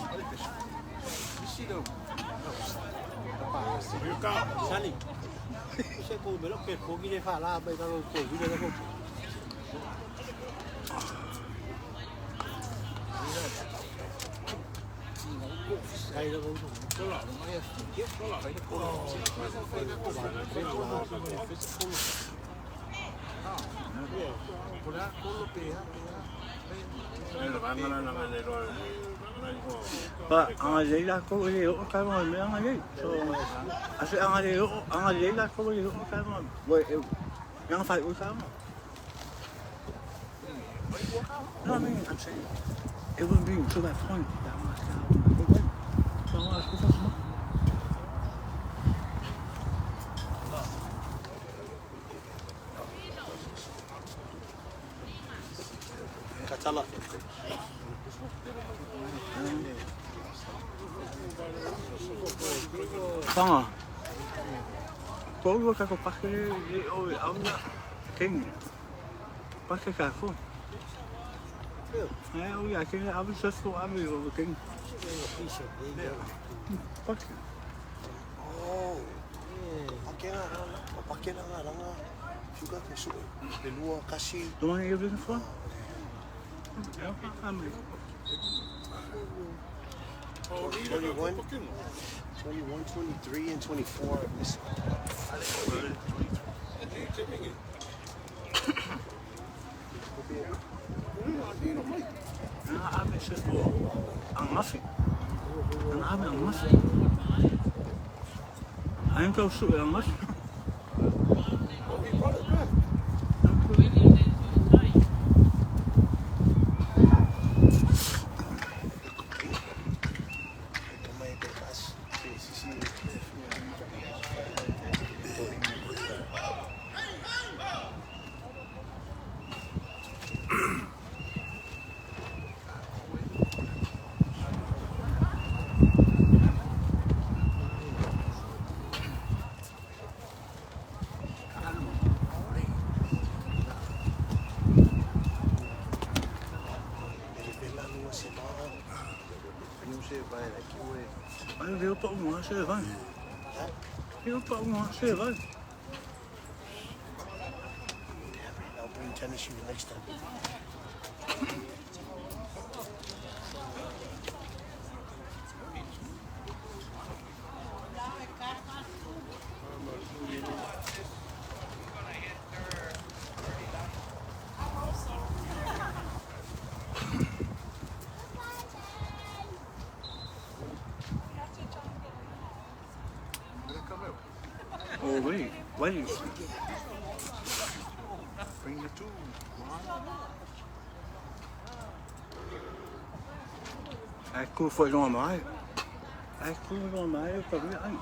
Pa anga le la ko le o ka mo me anga le. So ase anga le o anga le la ko le o ka mo. Wait, yang fai o ka mo. No, I mean, I'm saying it wouldn't be until that point that I'm like, so I'm like, Katala. Whanga. Ko ua kako pake le o e auna kengi. Pake kako. Ai o ia kengi avu sefo avu o kengi. Pake. Oh. Pakena ranga. O pakena ranga. Suka ke su. Le lua kasi. The one you're looking for? Yeah, family. 21, 21, 23, and 24 are missing. Ave sefo ang mafi. Ang ave ang mafi. Ai tau su ang mafi. Kamai pe kas. Si si si. Ele vela lua se ma. Ai leo pa unga se vai. Leo pa unga se vai. Damn it, I'll bring tennis shoes next time. Oh wait, wait. Bring the two. Ai ku foi no mai. Ai ku no mai pa mi ai.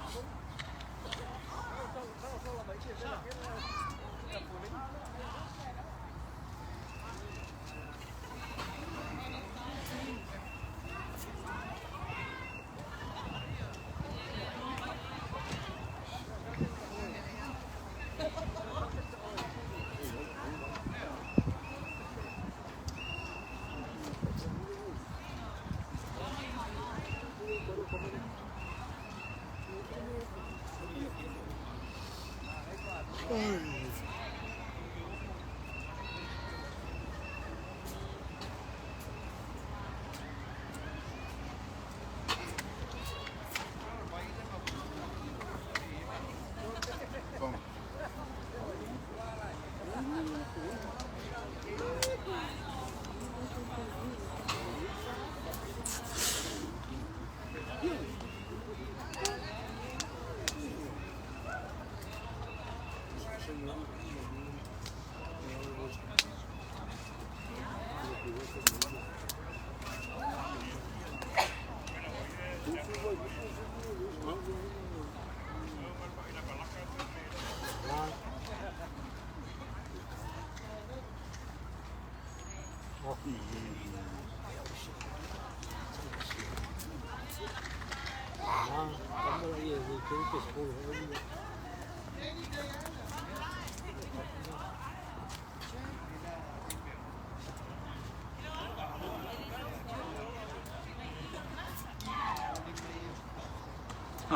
Ah,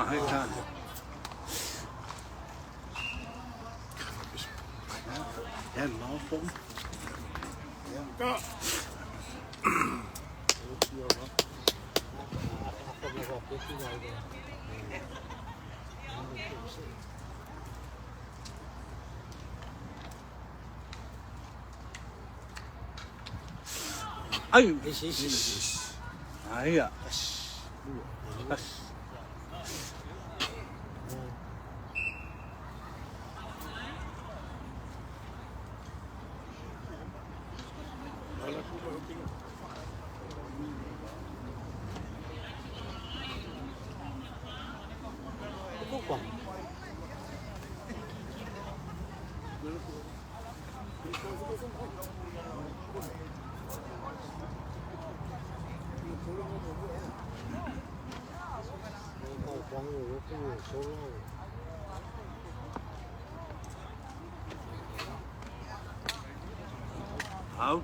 hei tā. Ja, en meget form. Ja. Ai! Ai, ja. As. Au.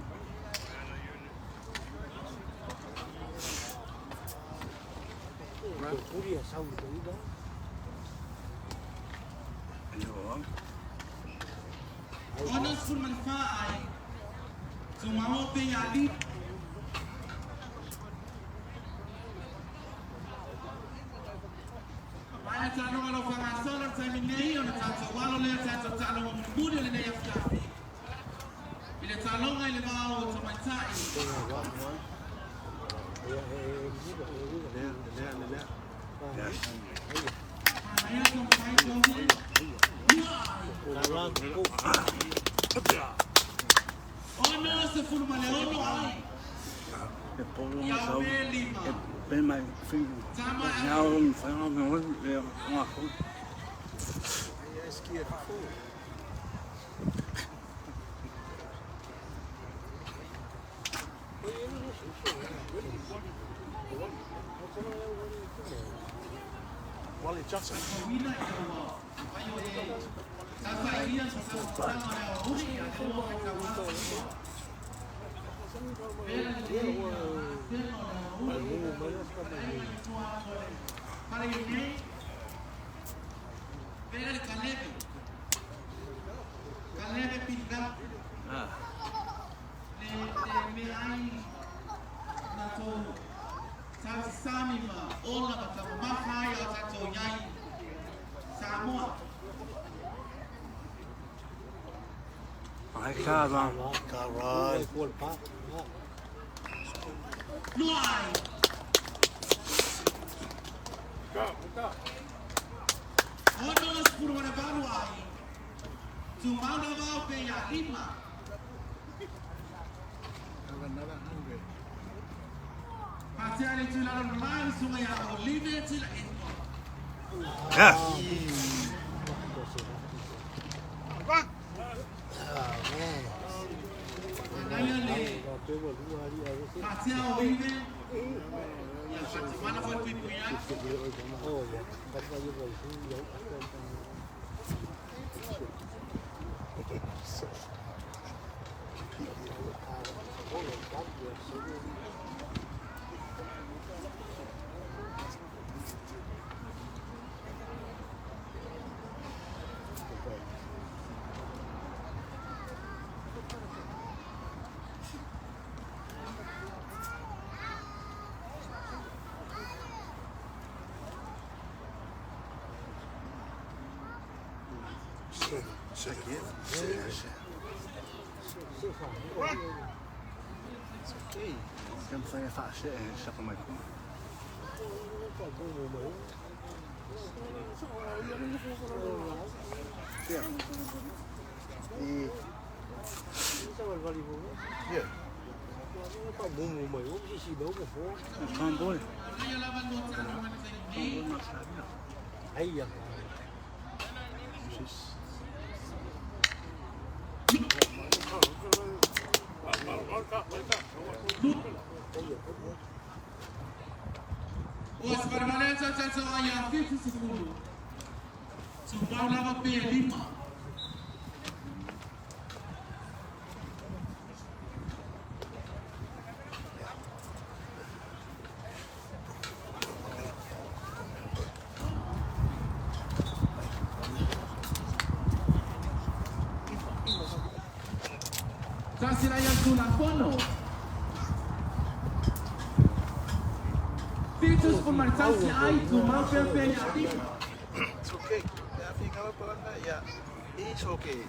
E polo nga sau. E pe mai finger. Now I'm found me. Wally Johnson. Ai ka va. Ka run. Yes. Kan fai fa se sa ko mai ko. Yeah. Kan boy. tatou ai ia 70, tumau lava pe 5. Tasi la ia Tulafono. 71 ai, tumau pea pe ia 5. It's okay. Ja, it's okay.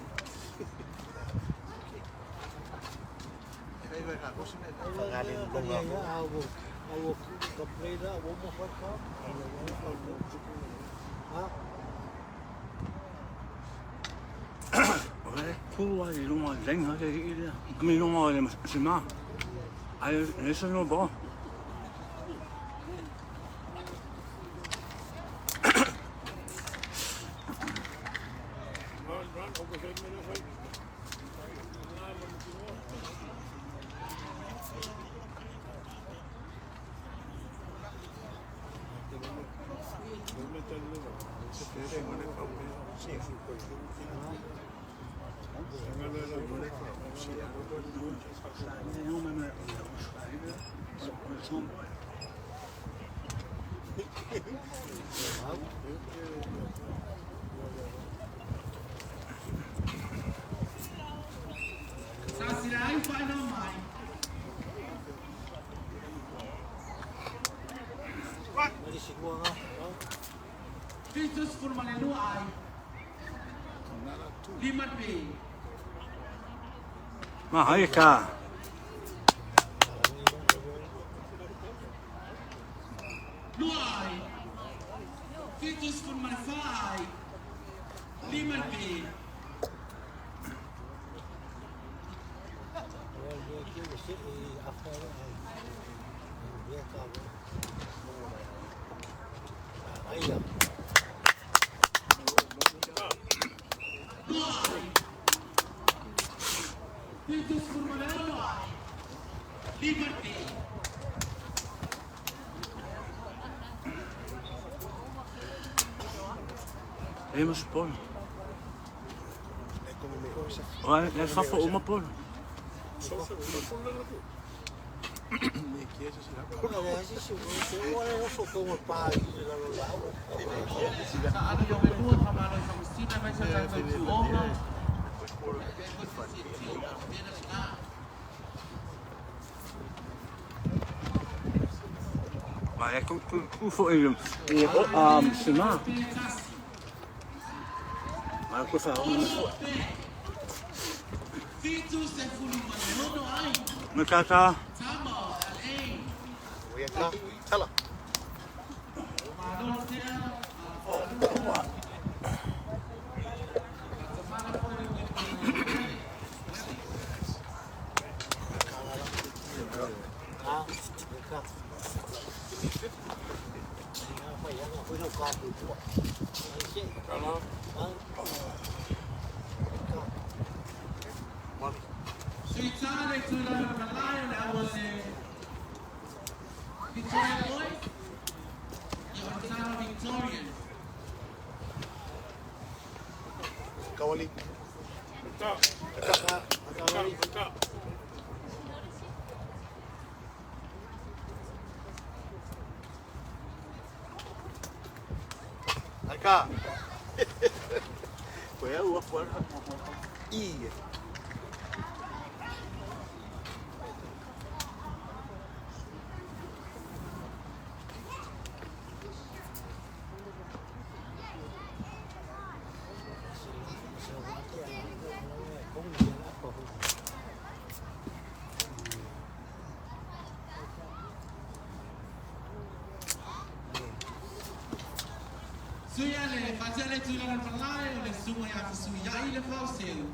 O le tu ai i lunga lenga le i lea. Mi lunga le se ma. Ai le se no bo. Tasi la ai whainau mai. 72 ai. 5 pe. Ma hai ka. 2 ai. 74 ai. 5 pe. 76 ai. 5 pe. E mas pol. O le fa fo uma pol. Sa ano yung may lua kamalo sa kusina may sa tatou tuoga. Ma e ku ku ku fo i se ma. Ma ku fa o. 76 ai. Me ka ka. Tama alei. Tala. Malo tea. Suitale tula malai le awale. Victoria Boys. Ia Ontario Victorians. Kawali. Acá. I. Suia le fatele tula malai o le sunga ia fisuia i le fauseu.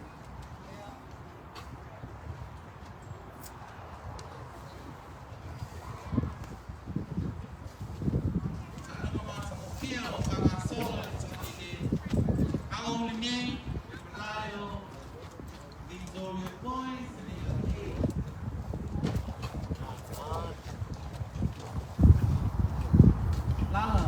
Ta'aloga matagofie o fagasolo le taile. Ao le nei, malai o Victoria Boys le Lala.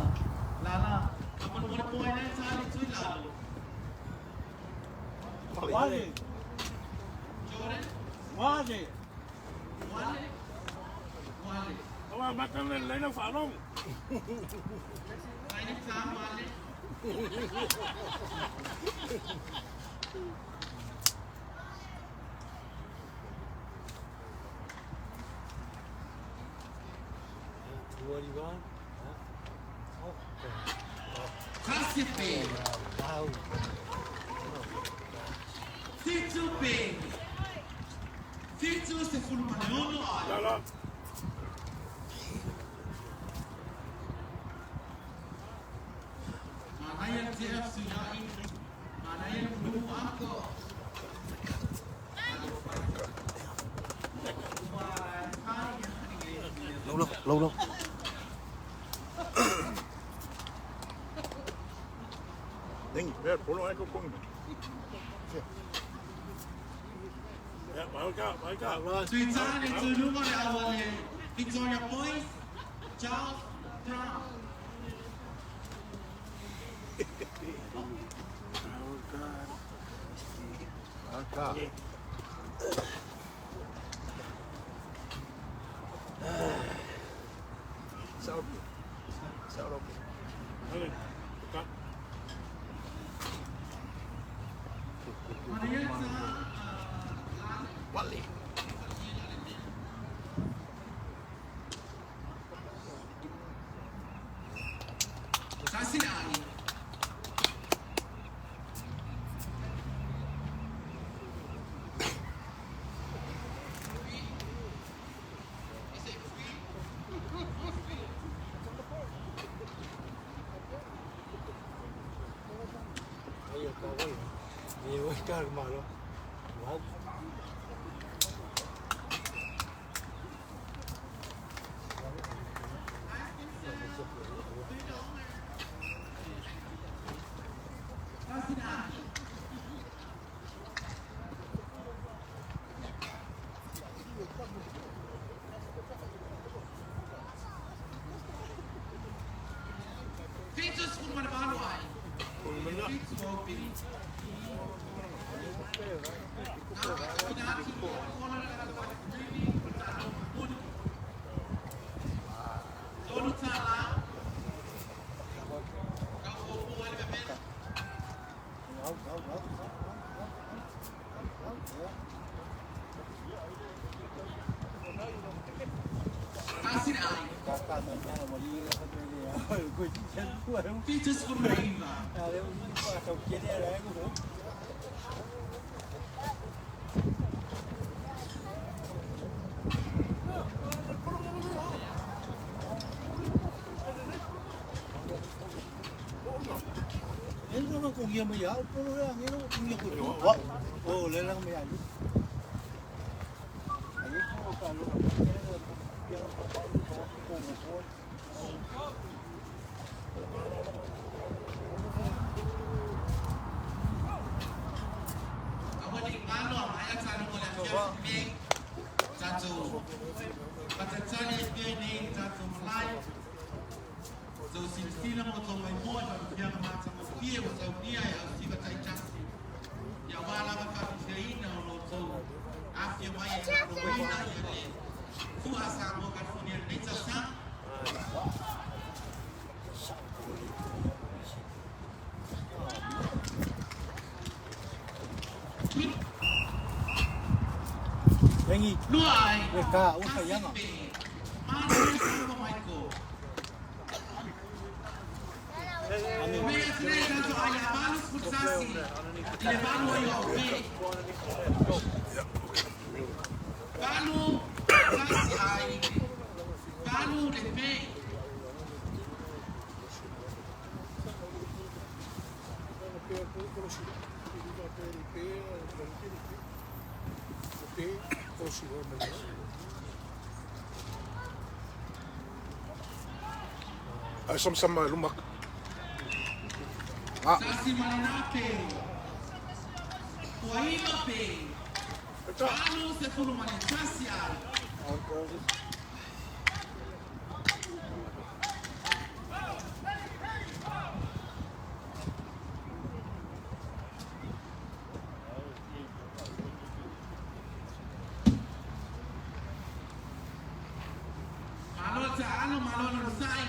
Aua mata le lelei lau faalogo. Lala. Lâu lâu lâu. Dengi, mea pono ai ko kongi. Ya, mai ka, mai ka. Tuitane tūnunga le awale Victoria Boys, Charles Brown. Ale, ka. Sasinai. Fitus Fulmanavalo ai. Fitu Opi. Fitus Fulmanaiva. Ai sama e lumak. Sasi Mananape. Tuaima pe. Valu se fulumane tasi ai. Alo malo no sai.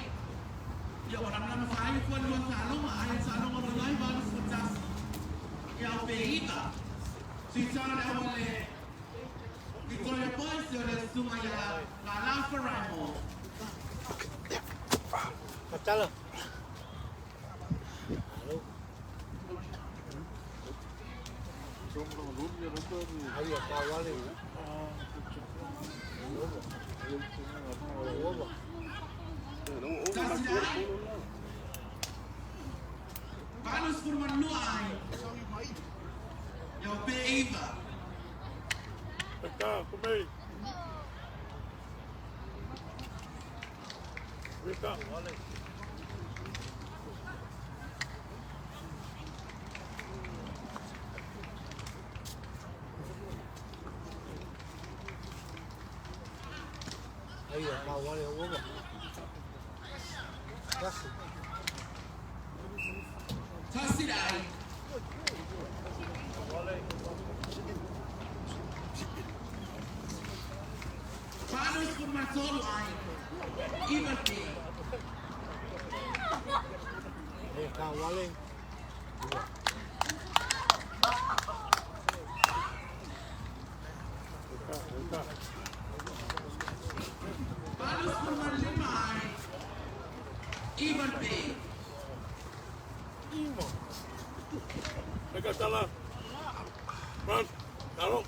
Ia ua lamalama faaiu foi le lua taaloga ae le taaloga o lo o i ai 81. Ia o pe iva. Tuitala le au a le Victoria Boys o le susuga ia Lala Faraimo. Tasi ai. 82 ai. Ia o pe iva. Peka, kumei. Peka. Tasi ai. 83 ai. Iva pe. 85 ai. Iva pe. Peka tala. Run. Alo.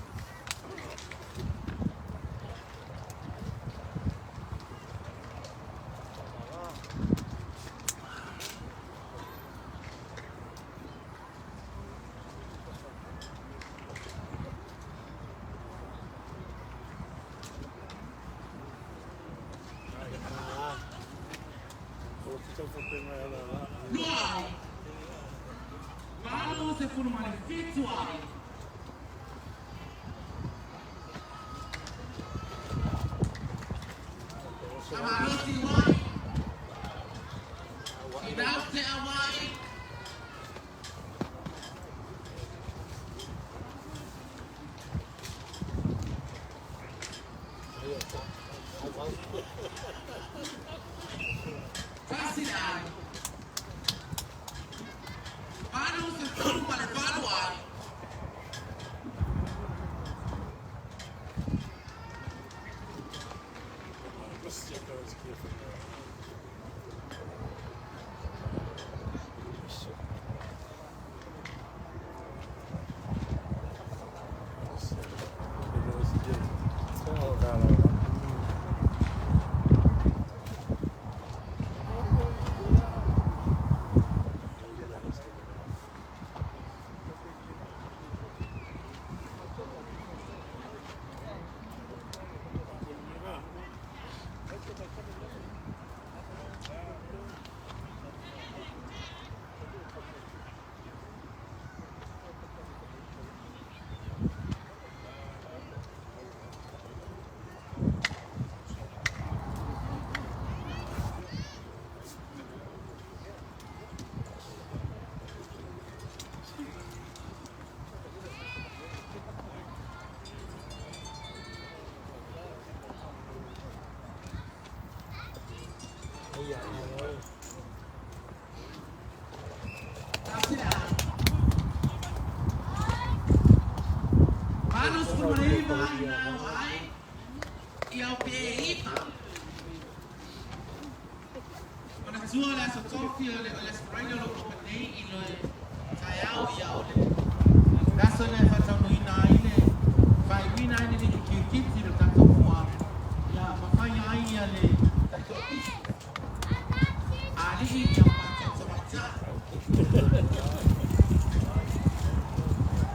Lua ai. 87 ai. Amalosi wai. Inau te awai. Tasi ai. 88 ai. Tasi ai. 89 ai nau ai. Ia o pe iva. Ona tua le aso tofi o le o le Australia lo ko nei i le taeao ia o le aso le faataunuina ai le faaiuina ai le liki kirikiti le tatou mua ia mafai ai ia le taitoatisi alii ia ma matou tamaitai.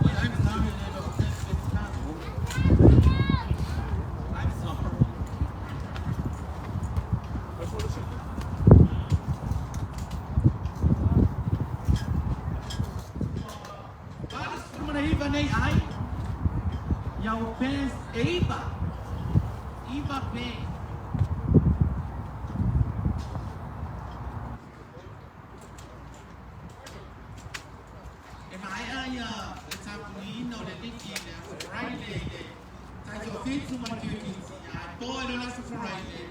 Oi, I'm sorry, le lo I'm sorry. 89 nei ai. Ia o pe e iva. Iva pe. E maea ia le tapunuina o le liki le aso Friday le taitoafitu ma le kirikiti. Ae po e lo le aso Friday.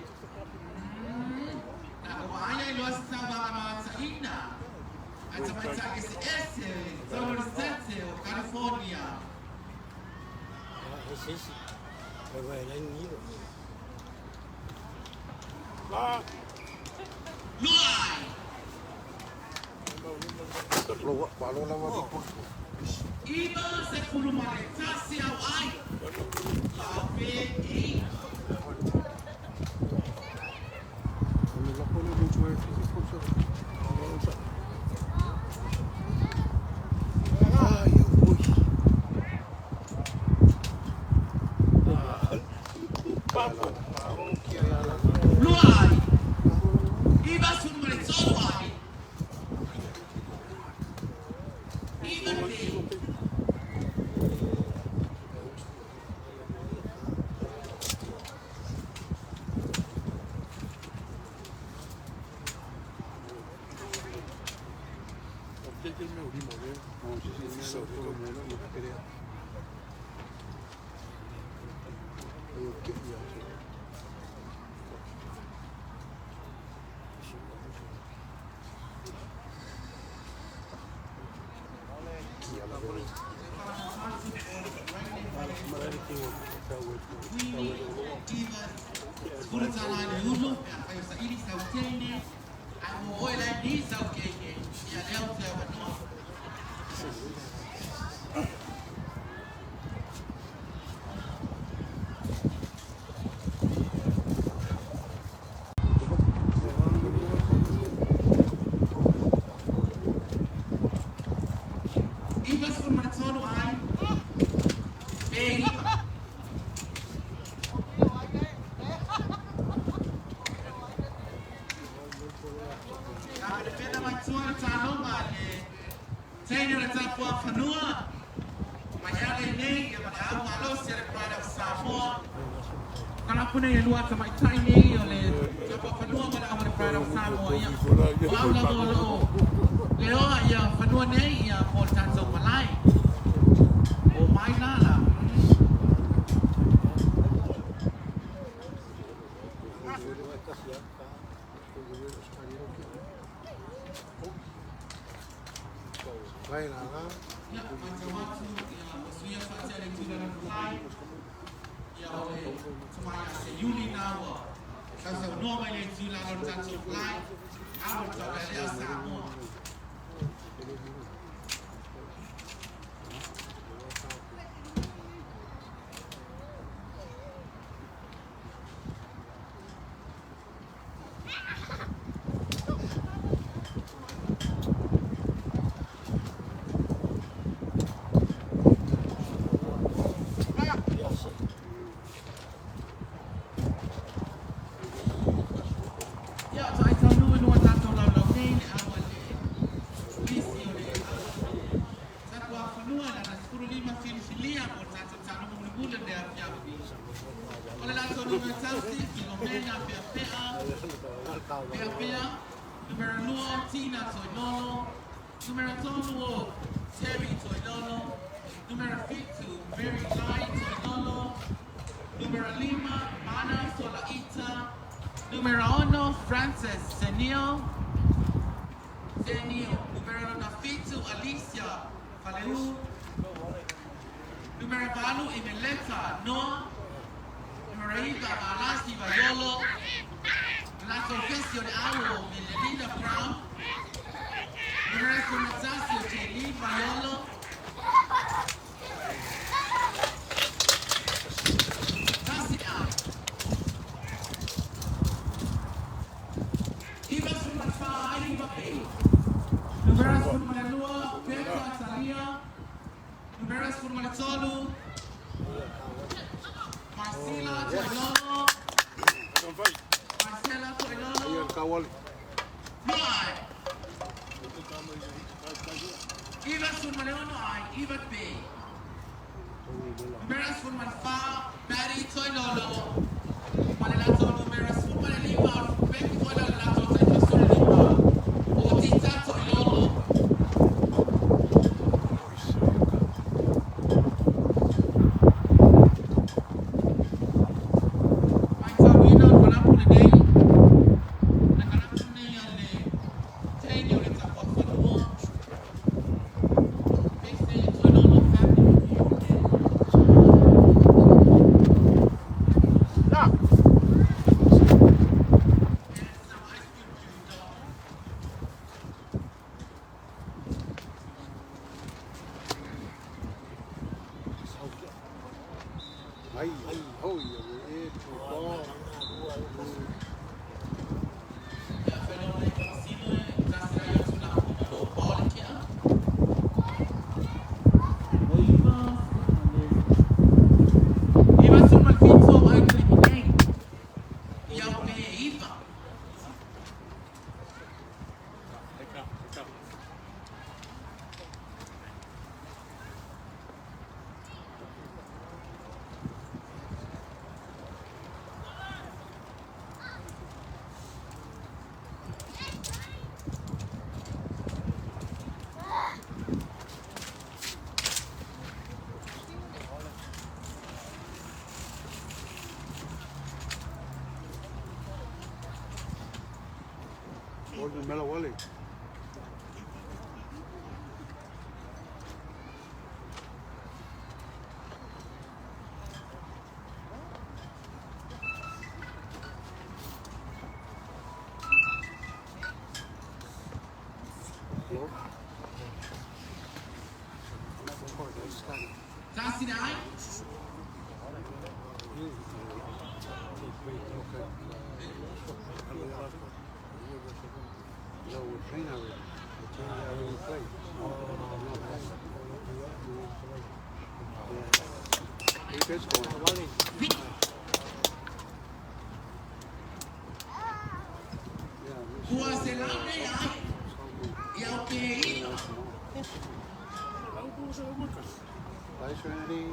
Bye, Serenity.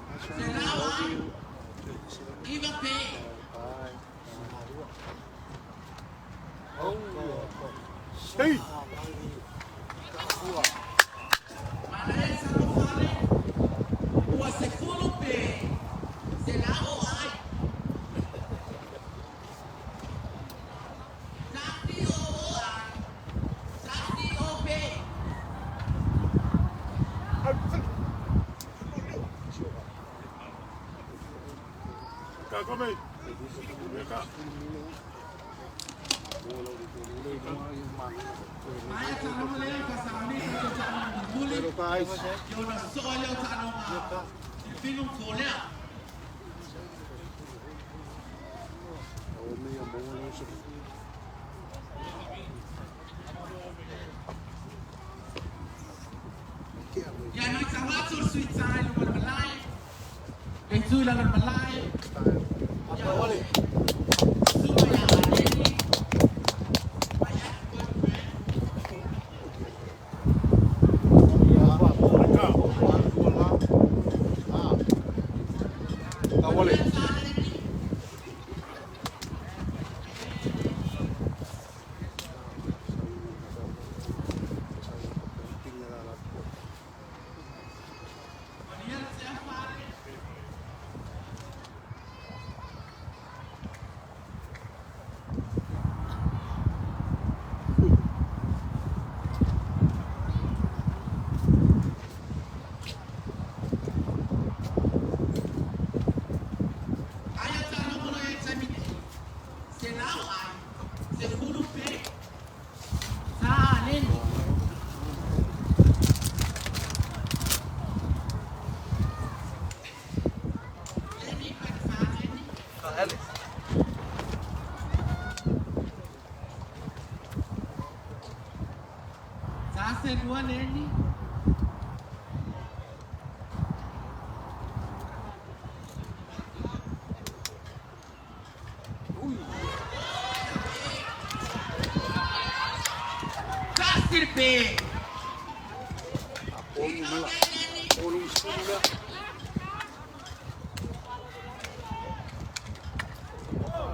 Bye, Serenity. Love you. Bye. Stay. Ka come. Ka.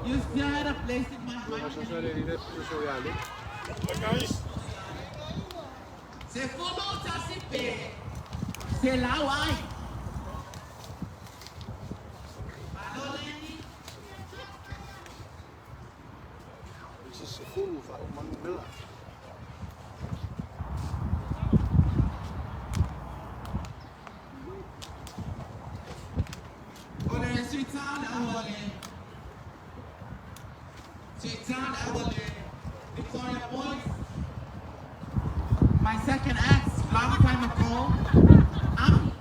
You still had a place in my heart. Se fumo tasipe. Se la wai. Victoria Boys. My second ex, long time ago. Ami.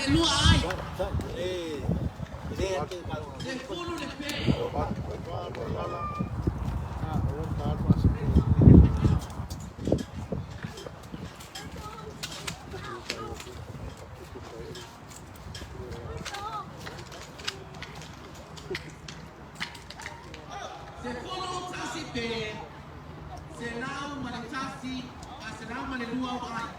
102 ai. 10 le pe. 11 pe. 101 a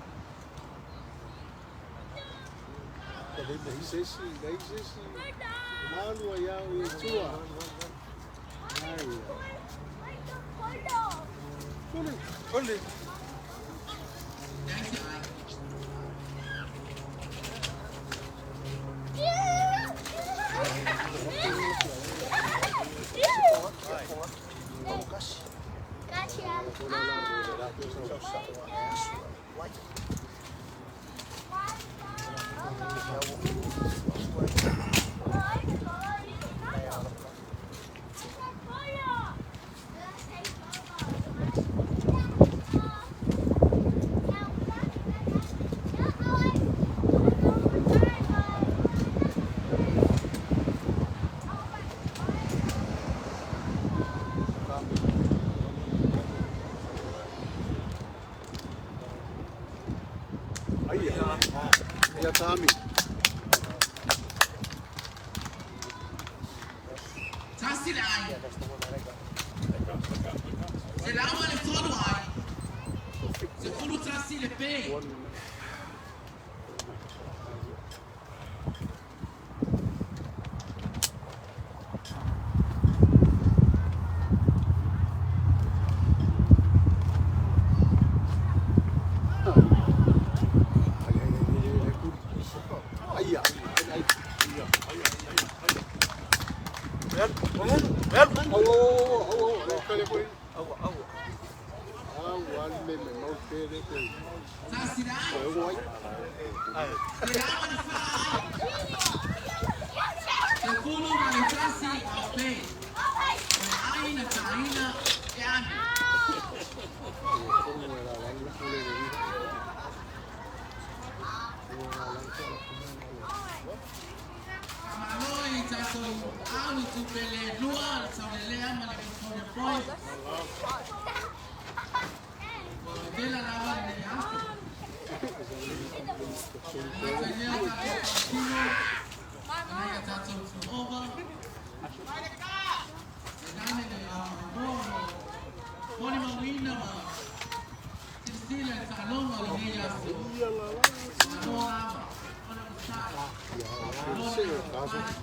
102 ai. 1 le ai. 103 ai. 11 le pe. 1 le ai. 11 au pe. O le ai na taina e ane. Malo i tatou au i tupele lua le saulelea ma le Victoria Point. Ua vela lava lenei aso. Mata lea o tatou faatino, ina ia tatou tuova. E nane le aumaumoa mo molimauina ma silasila i le taaloga o lenei aso. Malo lava, ona onosai. Malo le lavapapale.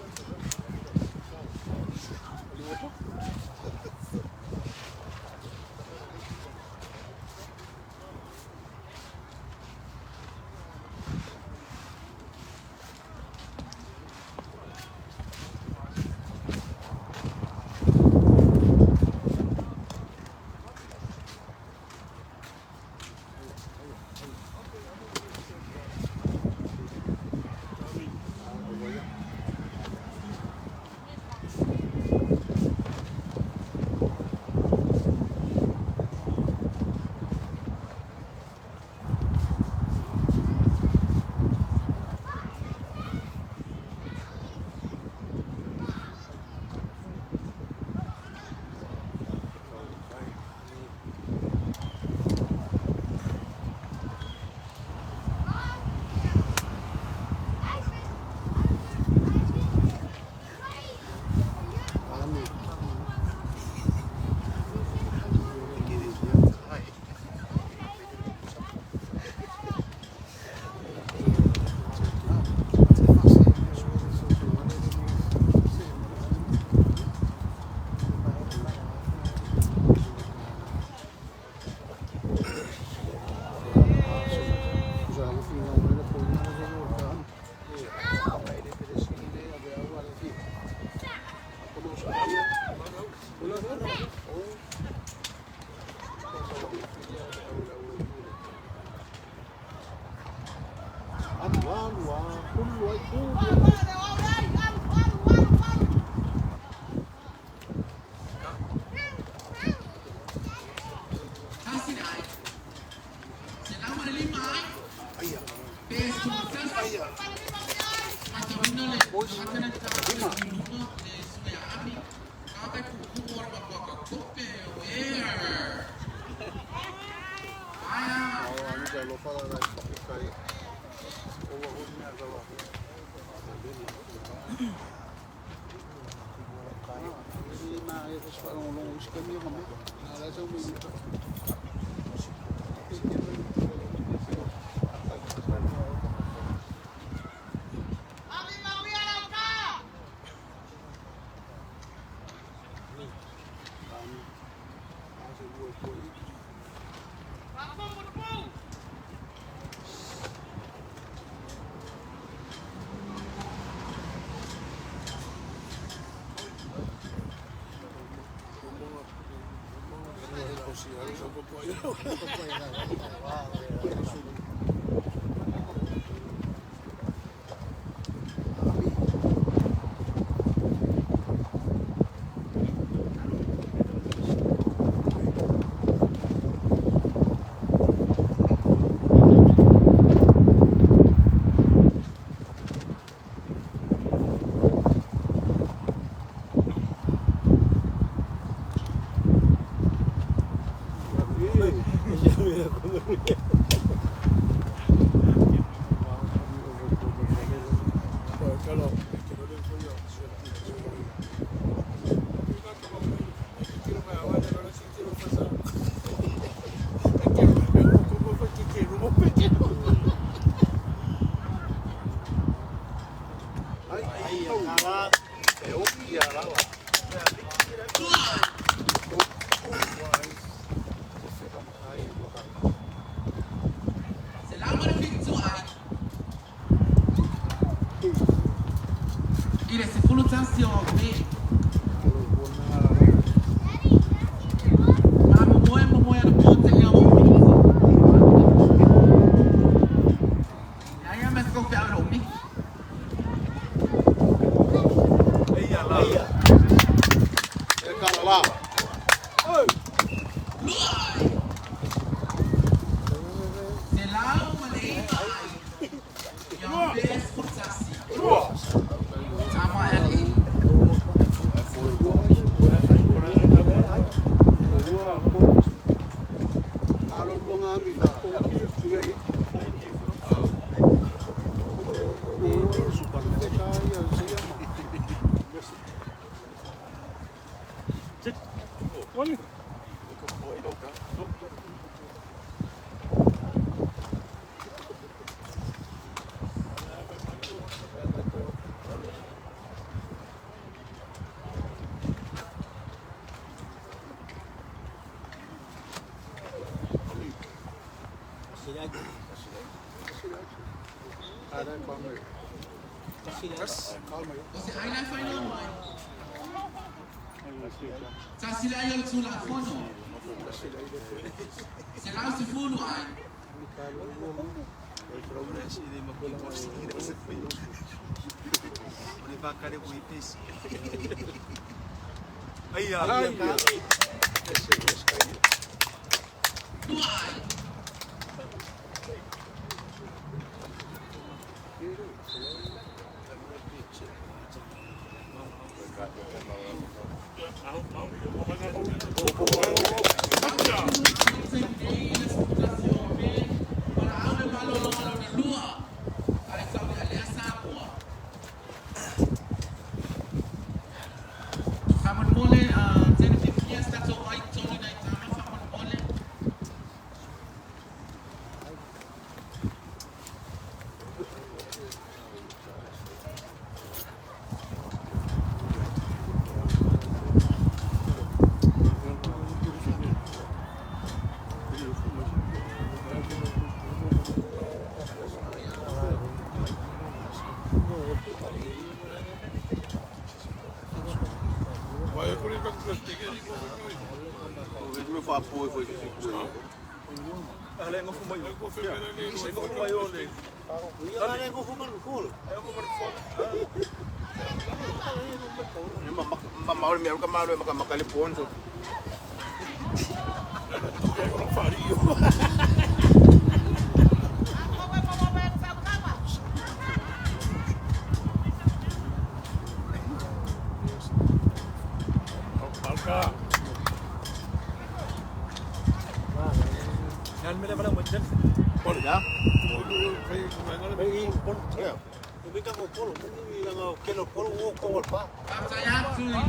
Faafetai atu i le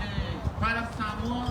Pride of Samoa.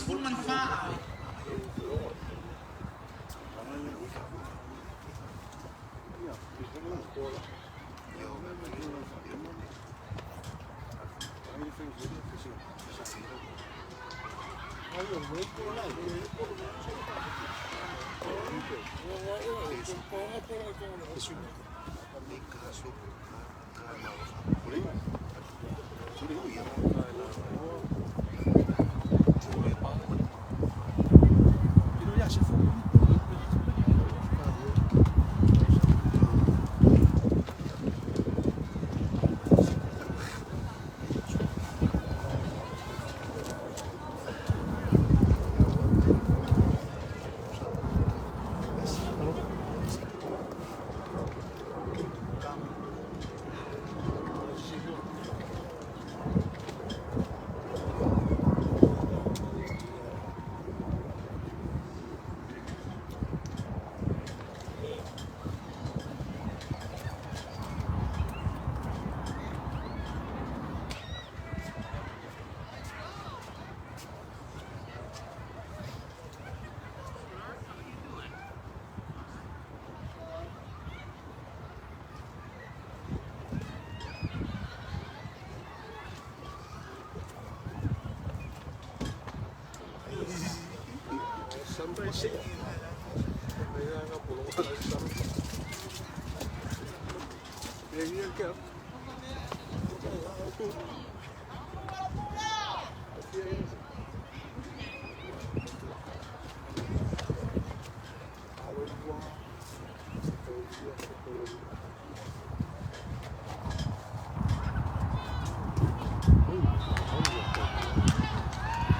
114.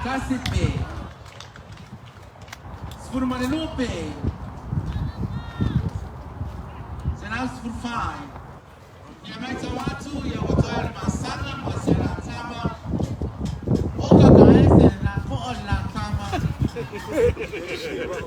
Tasipe. 15. 115. Ia watu ia watoa le masana ma se la tama. Oka ka ese la ko la tama. 15. .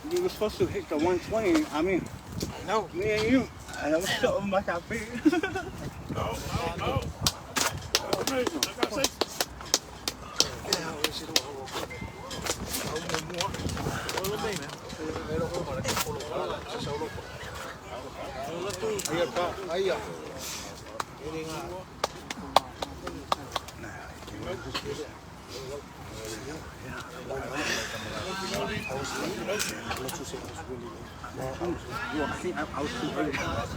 You were supposed to hit the 120. I mean, No. me and you. And I was something like I figured. No. I got six. Well, I think I was too early. I got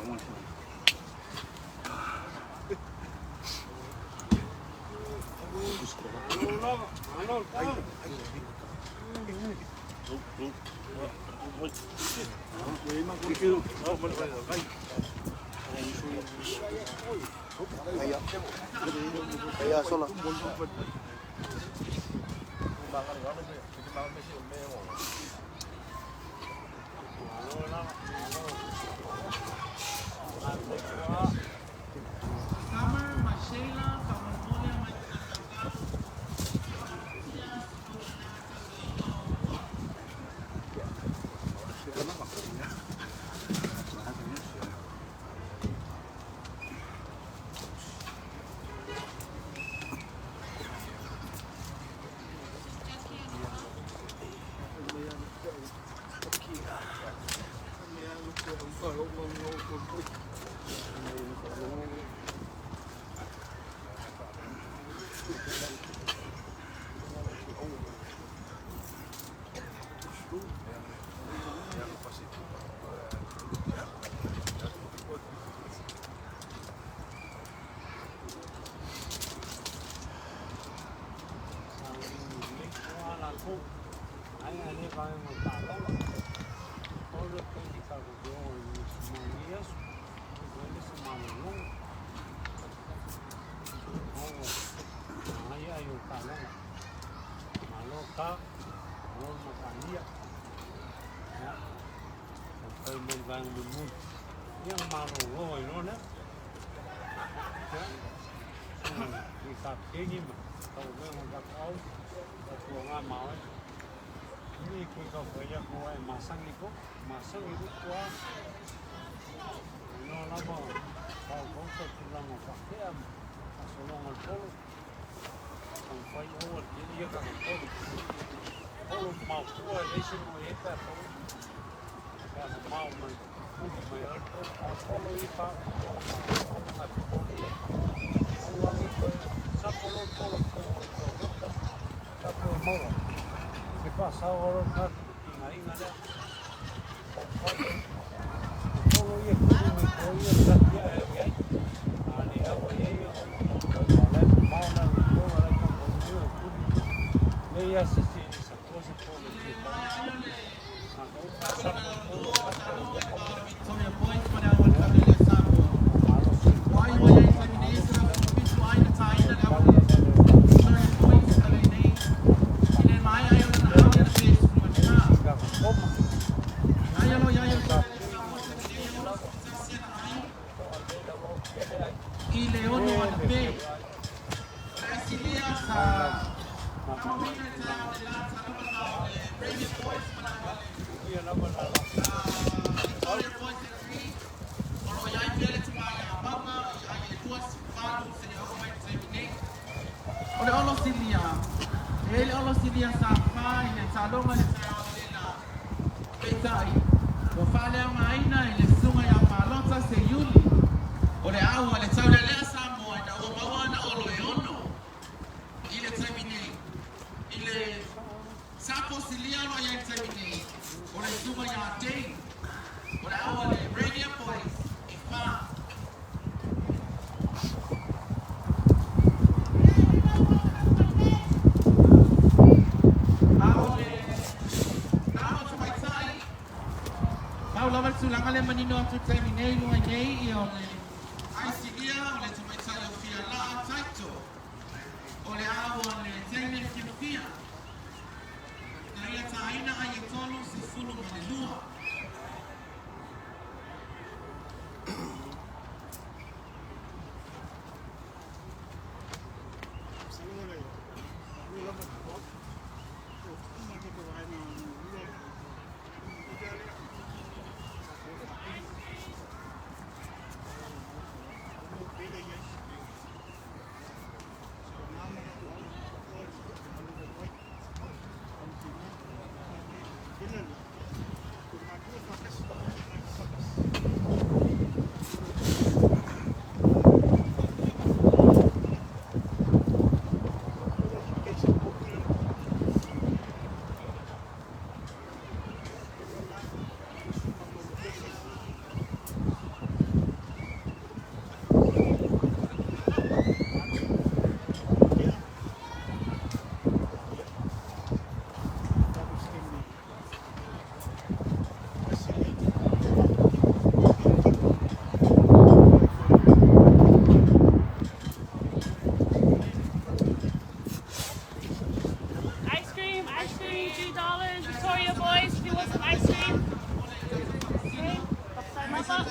120. Ice cream, $3. Victoria boys, if you want some ice cream. Okay, mapa.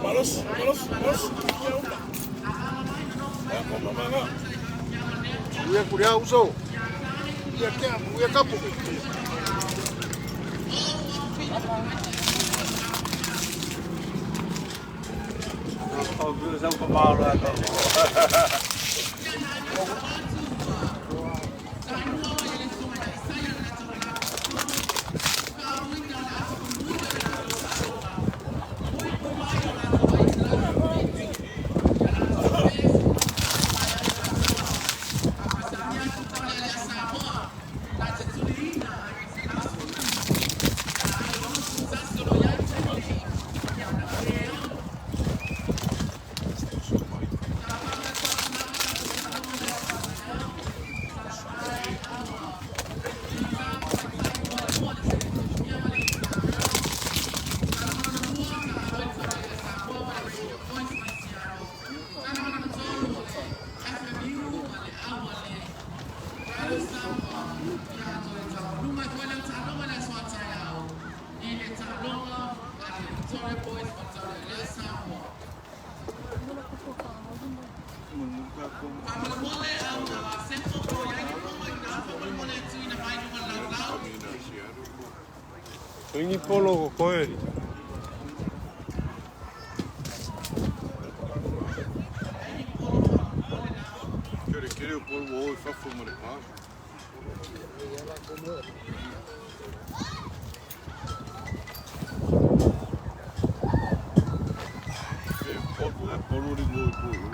Malos, malos, malos. Ia uma. Uia kuria uso. Ia kia, uia kapu. Ingi polo ko koe. Kere kere o polo o i whafu ma le pā. E polo, e polo ri mo i polo.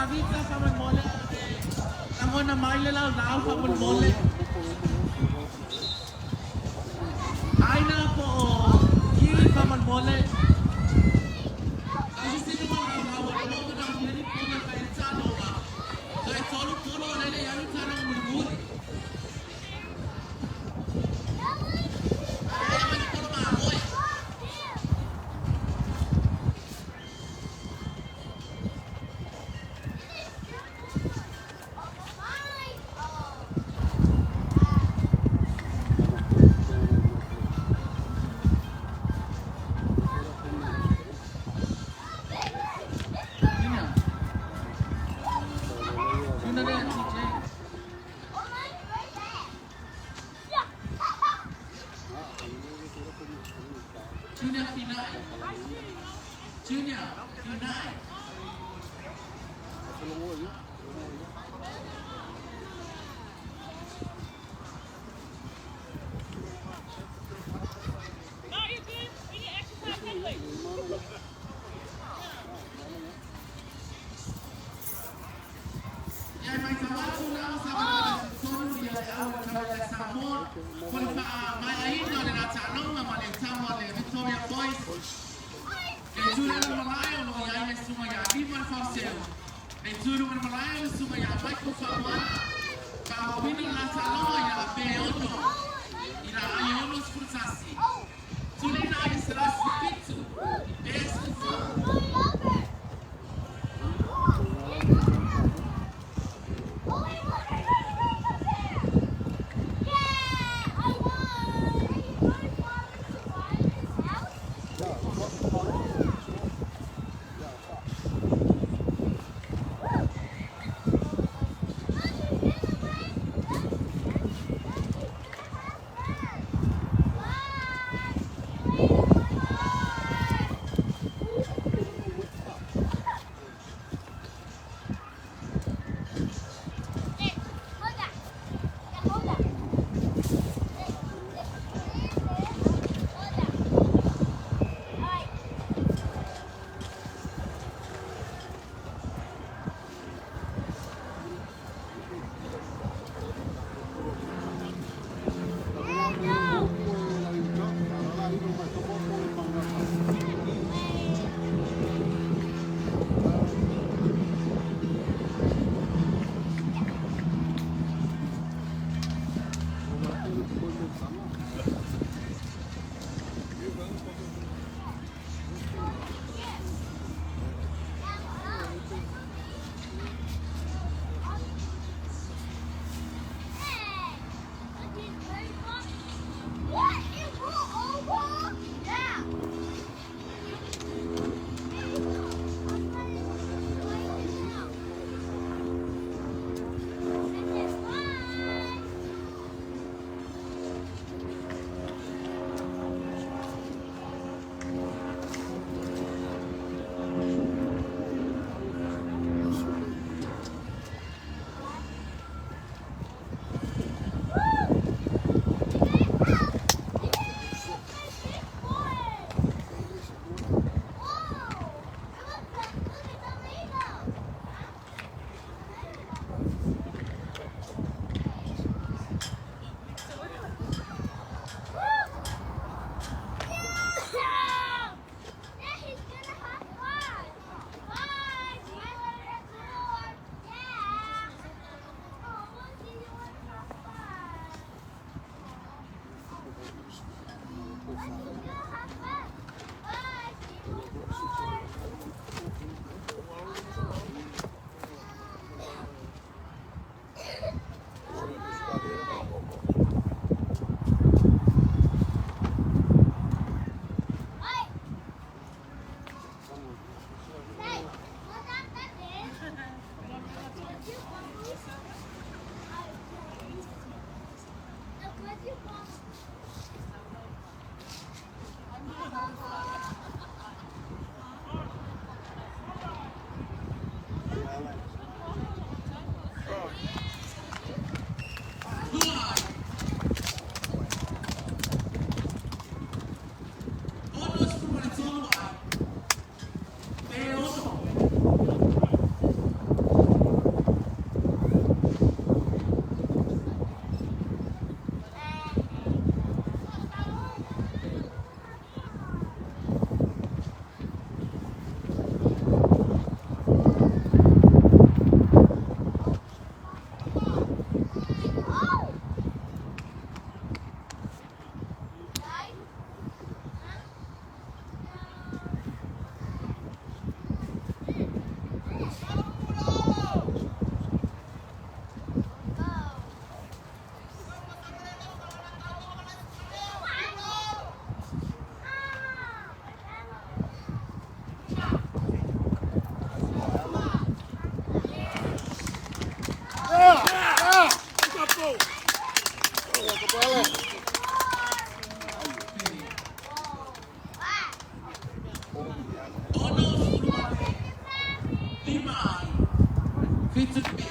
Tavita faamolemole lagona mai le laulau faamolemole. Aina po o Kiri faamolemole. Tausisi ma laulau o le mo na fiani polo e fai taaloga. Toe tolu polo o lele i alu taaloga mulimuli. Ae mai le polo mamoe. Junior. Junior lea TJ. Junior Finai. Junior Finai. No, you're good. We need extra time anyway. Ia mai tawatu la o sa mana tonu ia le au tau le Samoa. Ko le faamaeaina o le taaloga ma le tama le Victoria Boys. Le tulaga malae o lo o iai le susuga ia Lima le Fauseu. Le tulaga malae o le susuga ia Michael Faamoana. Faaauauina le la taaloga i la pe ono. I la ai 61. Tuleina ai 107. I pe 14. 7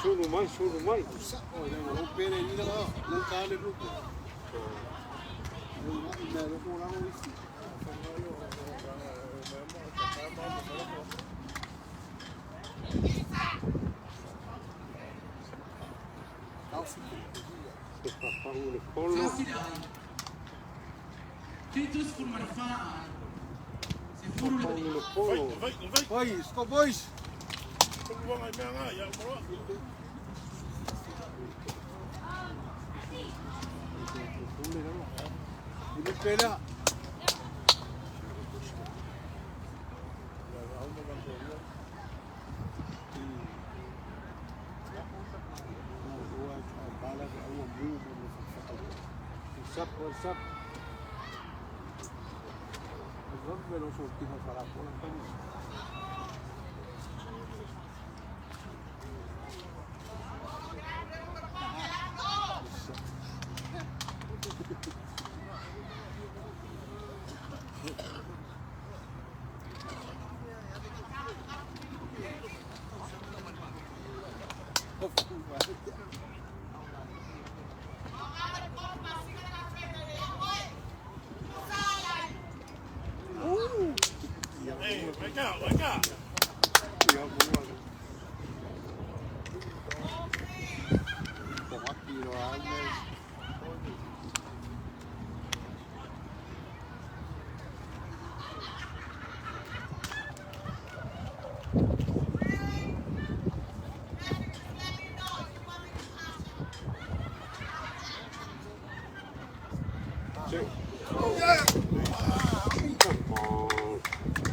Sulu mai, sulu mai. Se papangu le polo. Papangu le polo. Vai, stop boys. Pela. Sap, sap. Hey, wake up, wake up. Come on.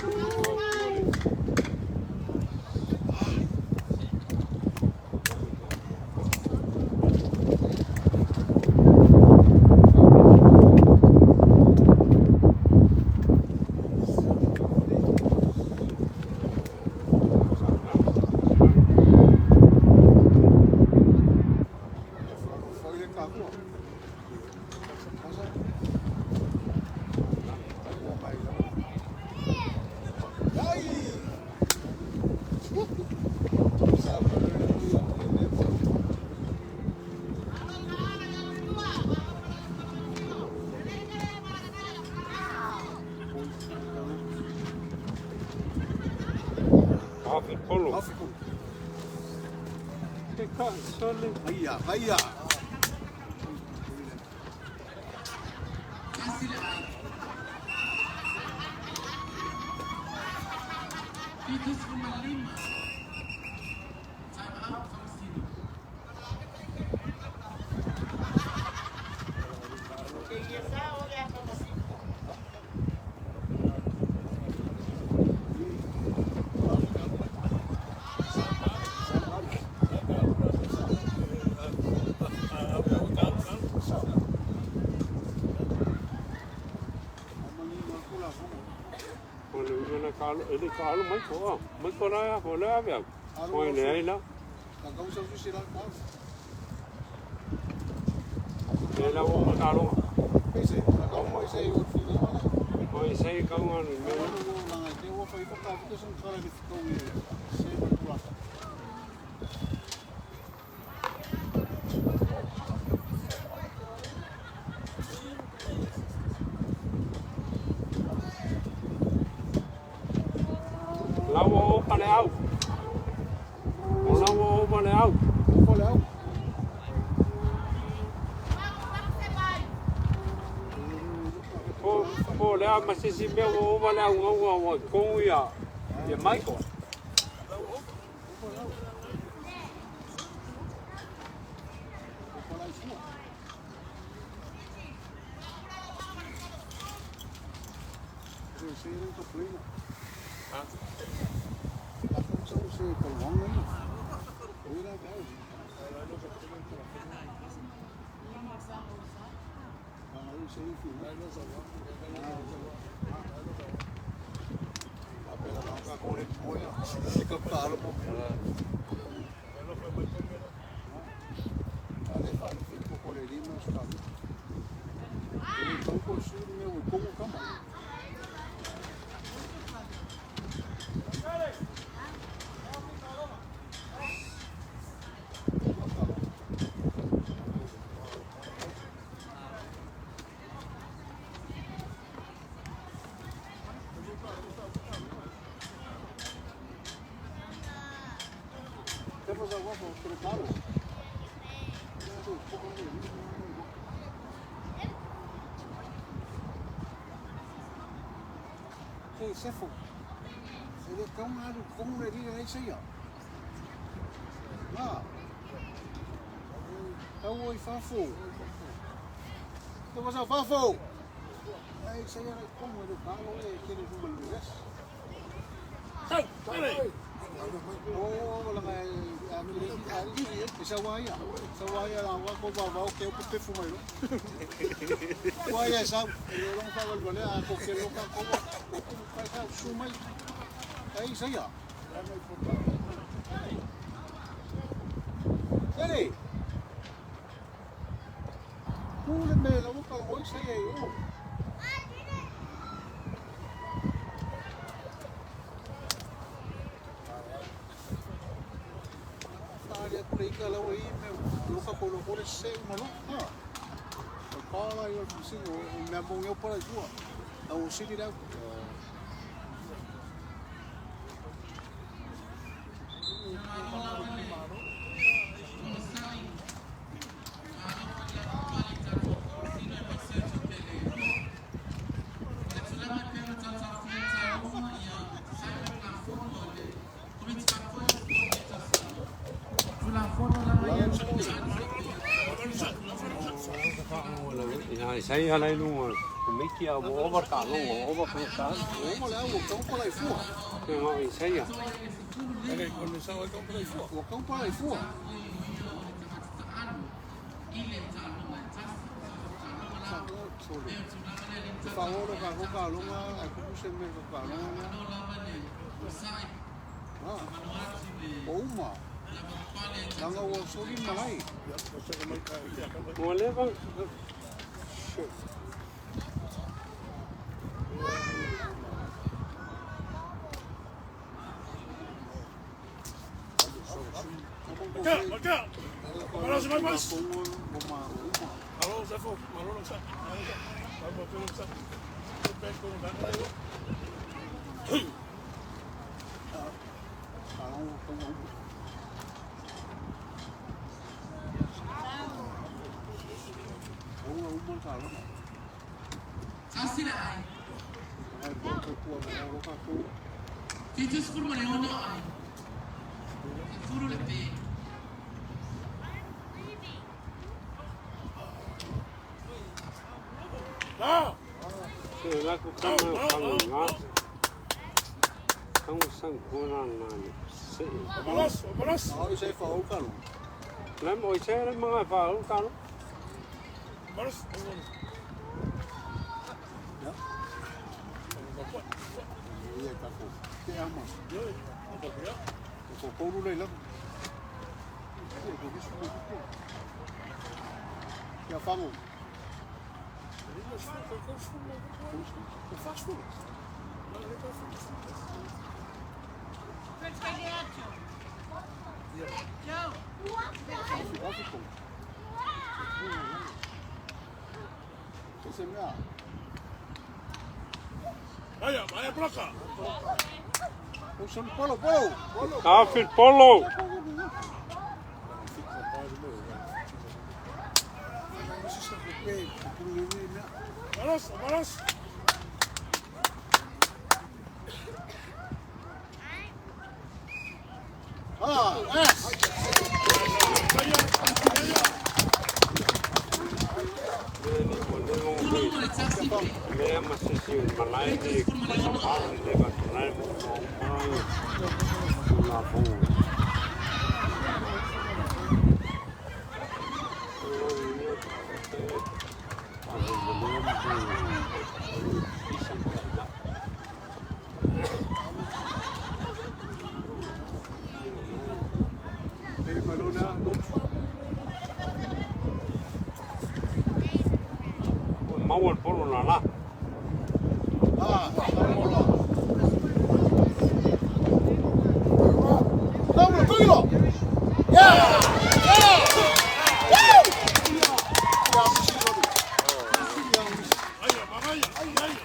Kolo. Afi kolo. Ke ka sole. Aia, aia. O le uso na ka e le ka alu mai ko. Ah, mai ko la ko le ave. O le ai la. Ka kau sa usi la ka. Le la o ka lo. Pese, ka kau mai se o fi le. O i sei ka ngā ni me. O la ngai te o fa i ka ka sa kala le kau i se ma tula. La o pa le au. O la o pa le au. O fa le au. Po po le au ma se si me o pa le au ngau ngau ko ia. Ia mai ko. O fa la i fua. Se se le to plena. Ha? La kau sa usi ka wanga ni. O ira ka au. La ngai se i fi. Sefo. Se le kau ngā ru kongu re rira ei seia. Nā. Tau o i whafo. Te wasa whafo. Ei seia rei kongu e kālo e kere ruma le res. O la ngai a kire a iri e sa waia. Sa waia la wa ko va va ke o pefu mai lo. Waia sa e lo fa va le a ko ke lo ka ko ko ko ka su mai. Ei seia. Sere. Kule me la boca lo sei e o. Tari kule ika la oi me lo ka ko lo ko le se ma lo. Ha. O kala yo si o me mo yo para tua. O siri la. Ia sei ala i lunga. O miki a o over ka longo, over ka ka. O mo le au o kau pala i fua. Ke ngā i sei a. Ere ko le sa o ka pala i fua. O kau pala i fua. Te whaoro ka hoka alonga, a kuku se me ka alonga. Ah, o uma. Langa o sori malai. O le va. Marca, marca. Se mais. Malo, Sefo, malo lo sa. Malo lo sa. Tasi le ai. 76 ai. Furu le pe. Se la ku kama o ngā. Kango sang kona nani. Se. Vamas, vamas. Ai se fa o kalo. Le mo se le mga fa o kalo. Vamas. Ia ka ko. Te ama. Ko ko le la. Ia fango. Joe. Se mea. Vaya, vaya placa. O son polo polo. Polo. Afi polo. Vamas, vamas. Ah, es. Tulu mo le tasi pe. Mea ma se si malai ni sa le ba tunai mo mo la fo. E malona. Maua polo na la. Ah, polo. Vamos, Tuilo. Yeah! Yeah! Woo! Vaya, vaya, vaya, vaya.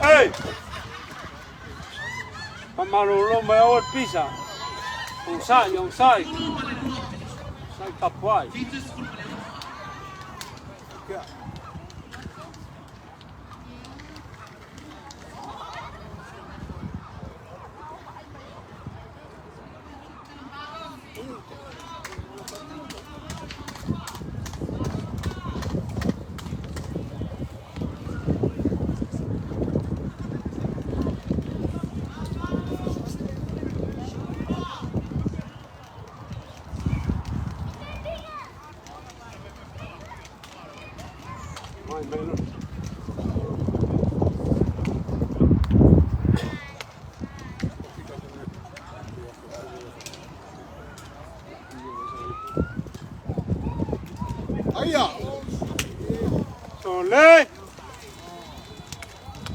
Hey! Pamalolo mai o pisa. Onsai, onsai. Tulu mo le lua pe. Sai tapuai. 76 ai. Mai mai lo. Aia. Sole.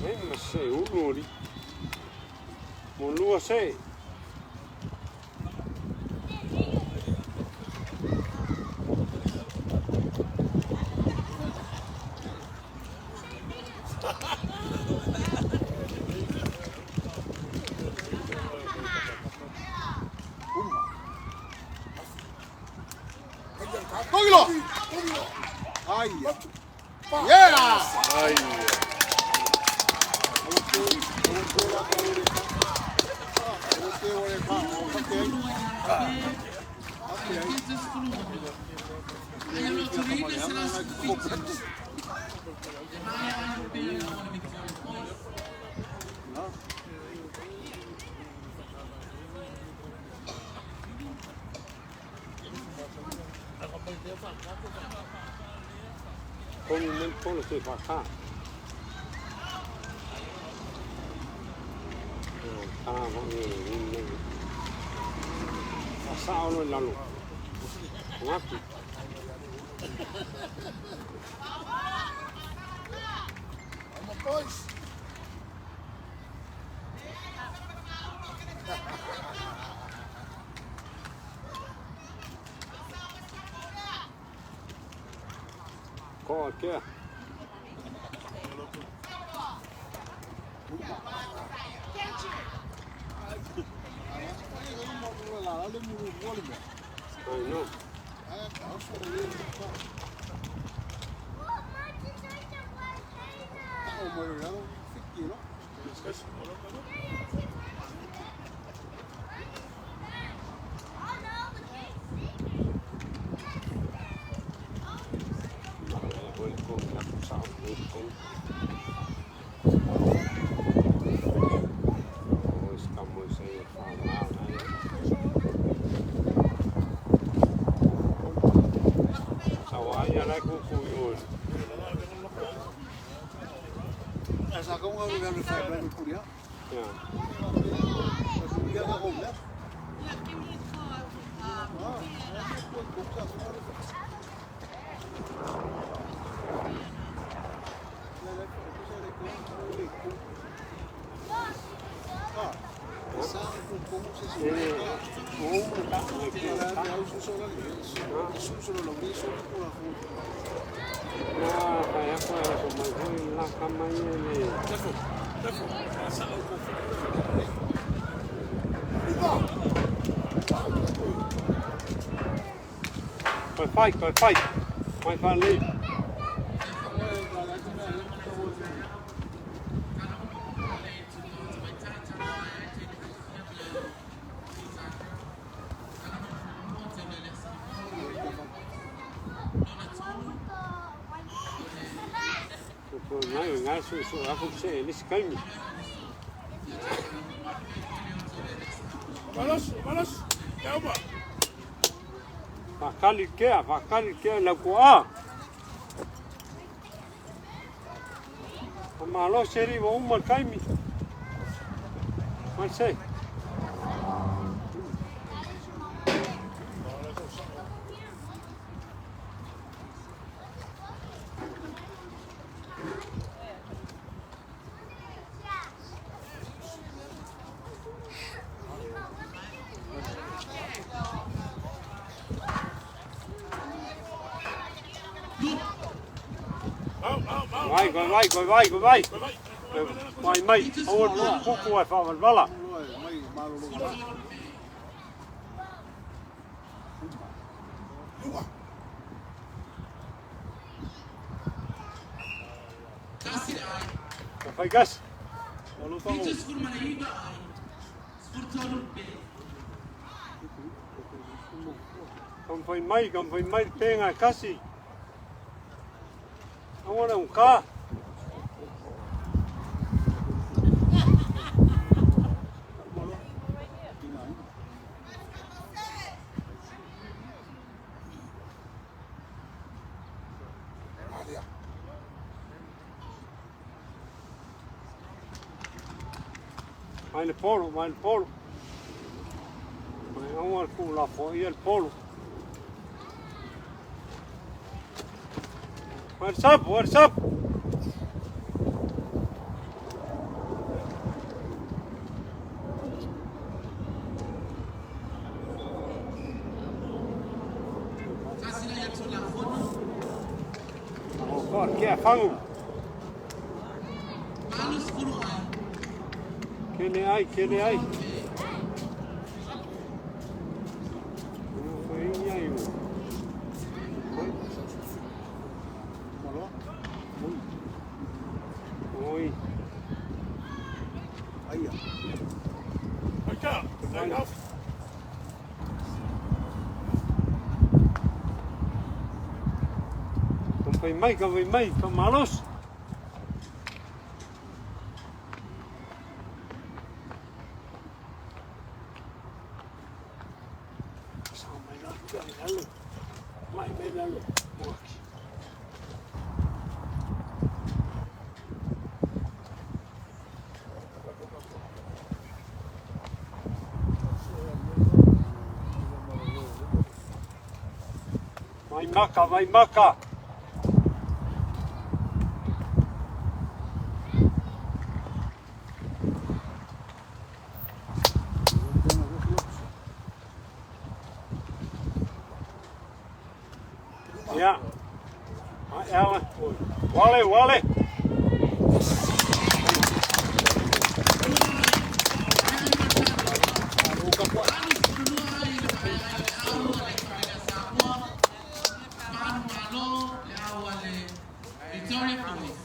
Ei ma se ulu ri. Mo lua se. Tuilo. Aia. Yeah! Ay. Ai lo tuline se la suffice. E mai ai pe o le Victoria Boys. Koni men polo te whaka. Tā whange i nei. Sa ono lalo. Ngaki. Vamos, boys. Koa kea. I know. Toe fai, toe fai. Mai whanlei. Ngai, ngai su su aku se elis kaimi. Malas, malas. Kia Whakali kea, whakali kea lau ko a. Malo seri wa uma kaimi. Mai se. Vai, vai, vai, vai, vai, vai. Mai, mai, aua kuku ai whawalwala. Ka whai gas. Kam whai mai pēnga kasi. Aua na unka. Mai le polo, mai le polo. Mai aua ku la fo ia le polo. What's up? What's up? Oh God, kia whangu. Kene ai, kene ai. Oi. Ka mai, ka mai, ka malos. Sa mai la tu ai lalo. Mai mai lalo. Mai maka, mai maka. Ia. Alan. Wale, Wale. Victoria Boys.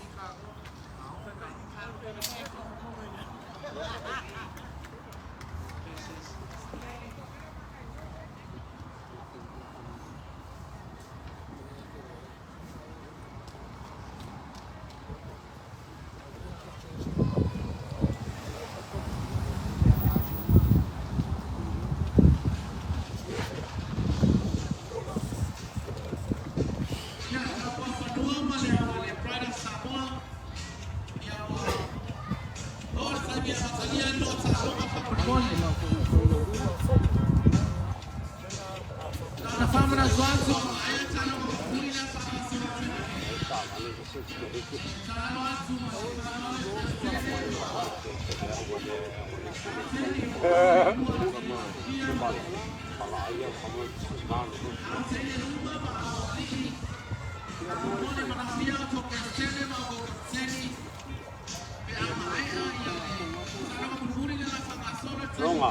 Longa.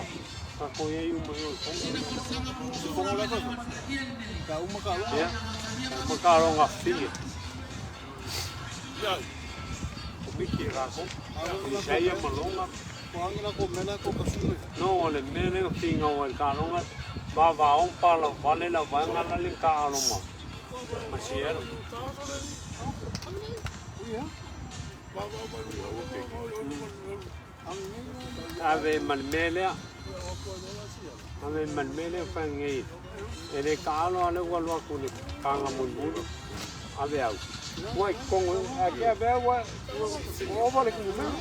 Ka ko ia uma i o tonga. Ka uma ka loa. Ia. Ko ka longa fili. O miki rako. Isaia ma longa. Ko angi la ko mela ko ka sui. No o le mea lea finga o le ka longa. Va va o pa la vale la vanga la le ka aloma. Ma si era. Ave ma le mea lea. Ave ma le mea lea whangai. E le ka alo ale ua lua ku le kanga mulimuli. Ave au. Ua i kongo. A ke ave au ua ua ova le kumu mea.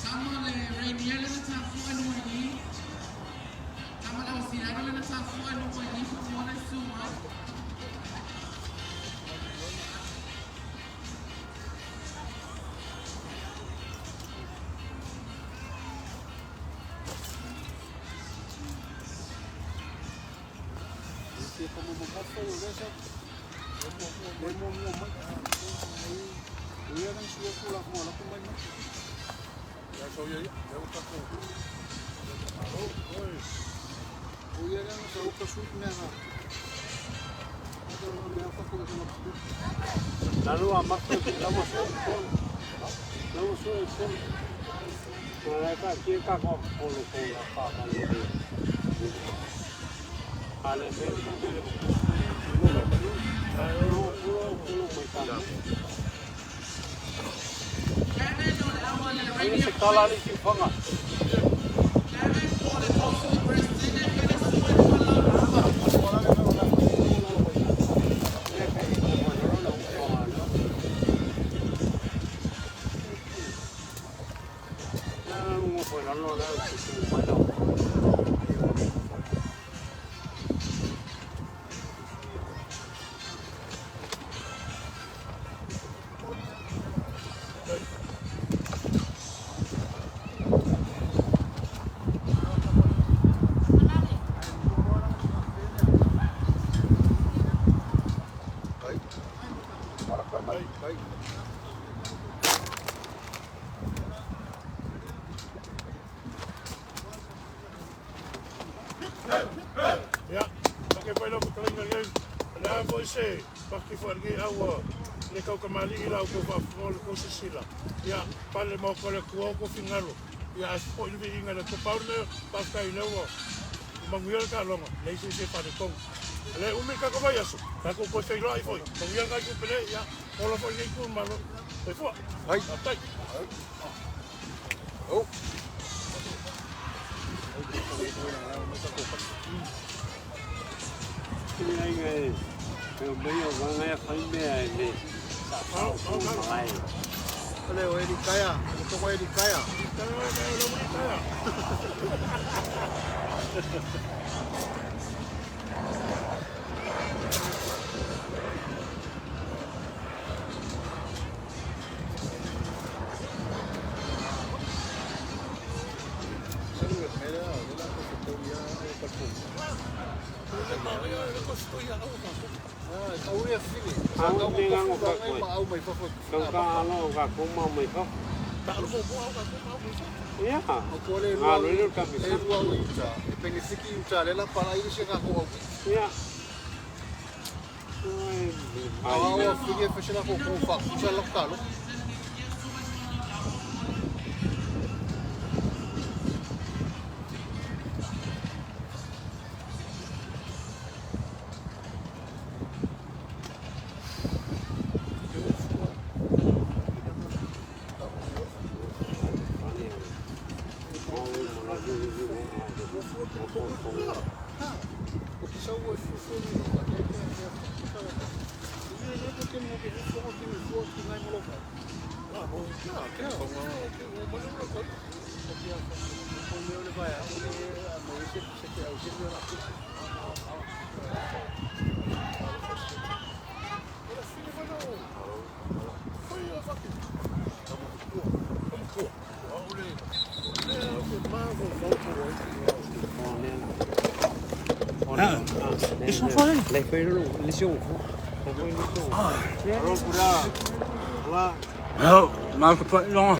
Tama le Rainier le na tafu anu i. Tama le Oceano le na tafu anu i fo le suma. Se pa mo mo fa yo le sa. Le mo mo mai. O ia nang sui ko la ko la ko mai. O ia nang sa o ka sui mea ha. Ata mea fa ko na ko. Lalo a maku la mo so. La mo so e so. Ma la ka ki ka ko ko lo ko la pa ma le. Ale me. No, pulo pulo mai ka. Kevin o le awa le Ia Rainier se kala li ki whanga. Kevin o le Tosu President le sua pala. Ia, take pai lau fetalaiga i ai. O le a foi se paki foi lenei au a le taukamalii la outou faafofoga le tou sisila. Ia, pale le maota o le Atua o outou finagalo. Ia, ae foi le viiga i le Atua. Pau le mea faafetai o lea ua manuia le taaloga, leai se isi e faaletonu. O lea e umi le tatou vaiaso, tatou toe feiloai foi. Manuia lena itu pele, ia, ola foi lenei itu i le Malo. Soifua. Faafetai. Le o Eli Kaia, le tongo Eli Kaia. Yo, ma ko pa long.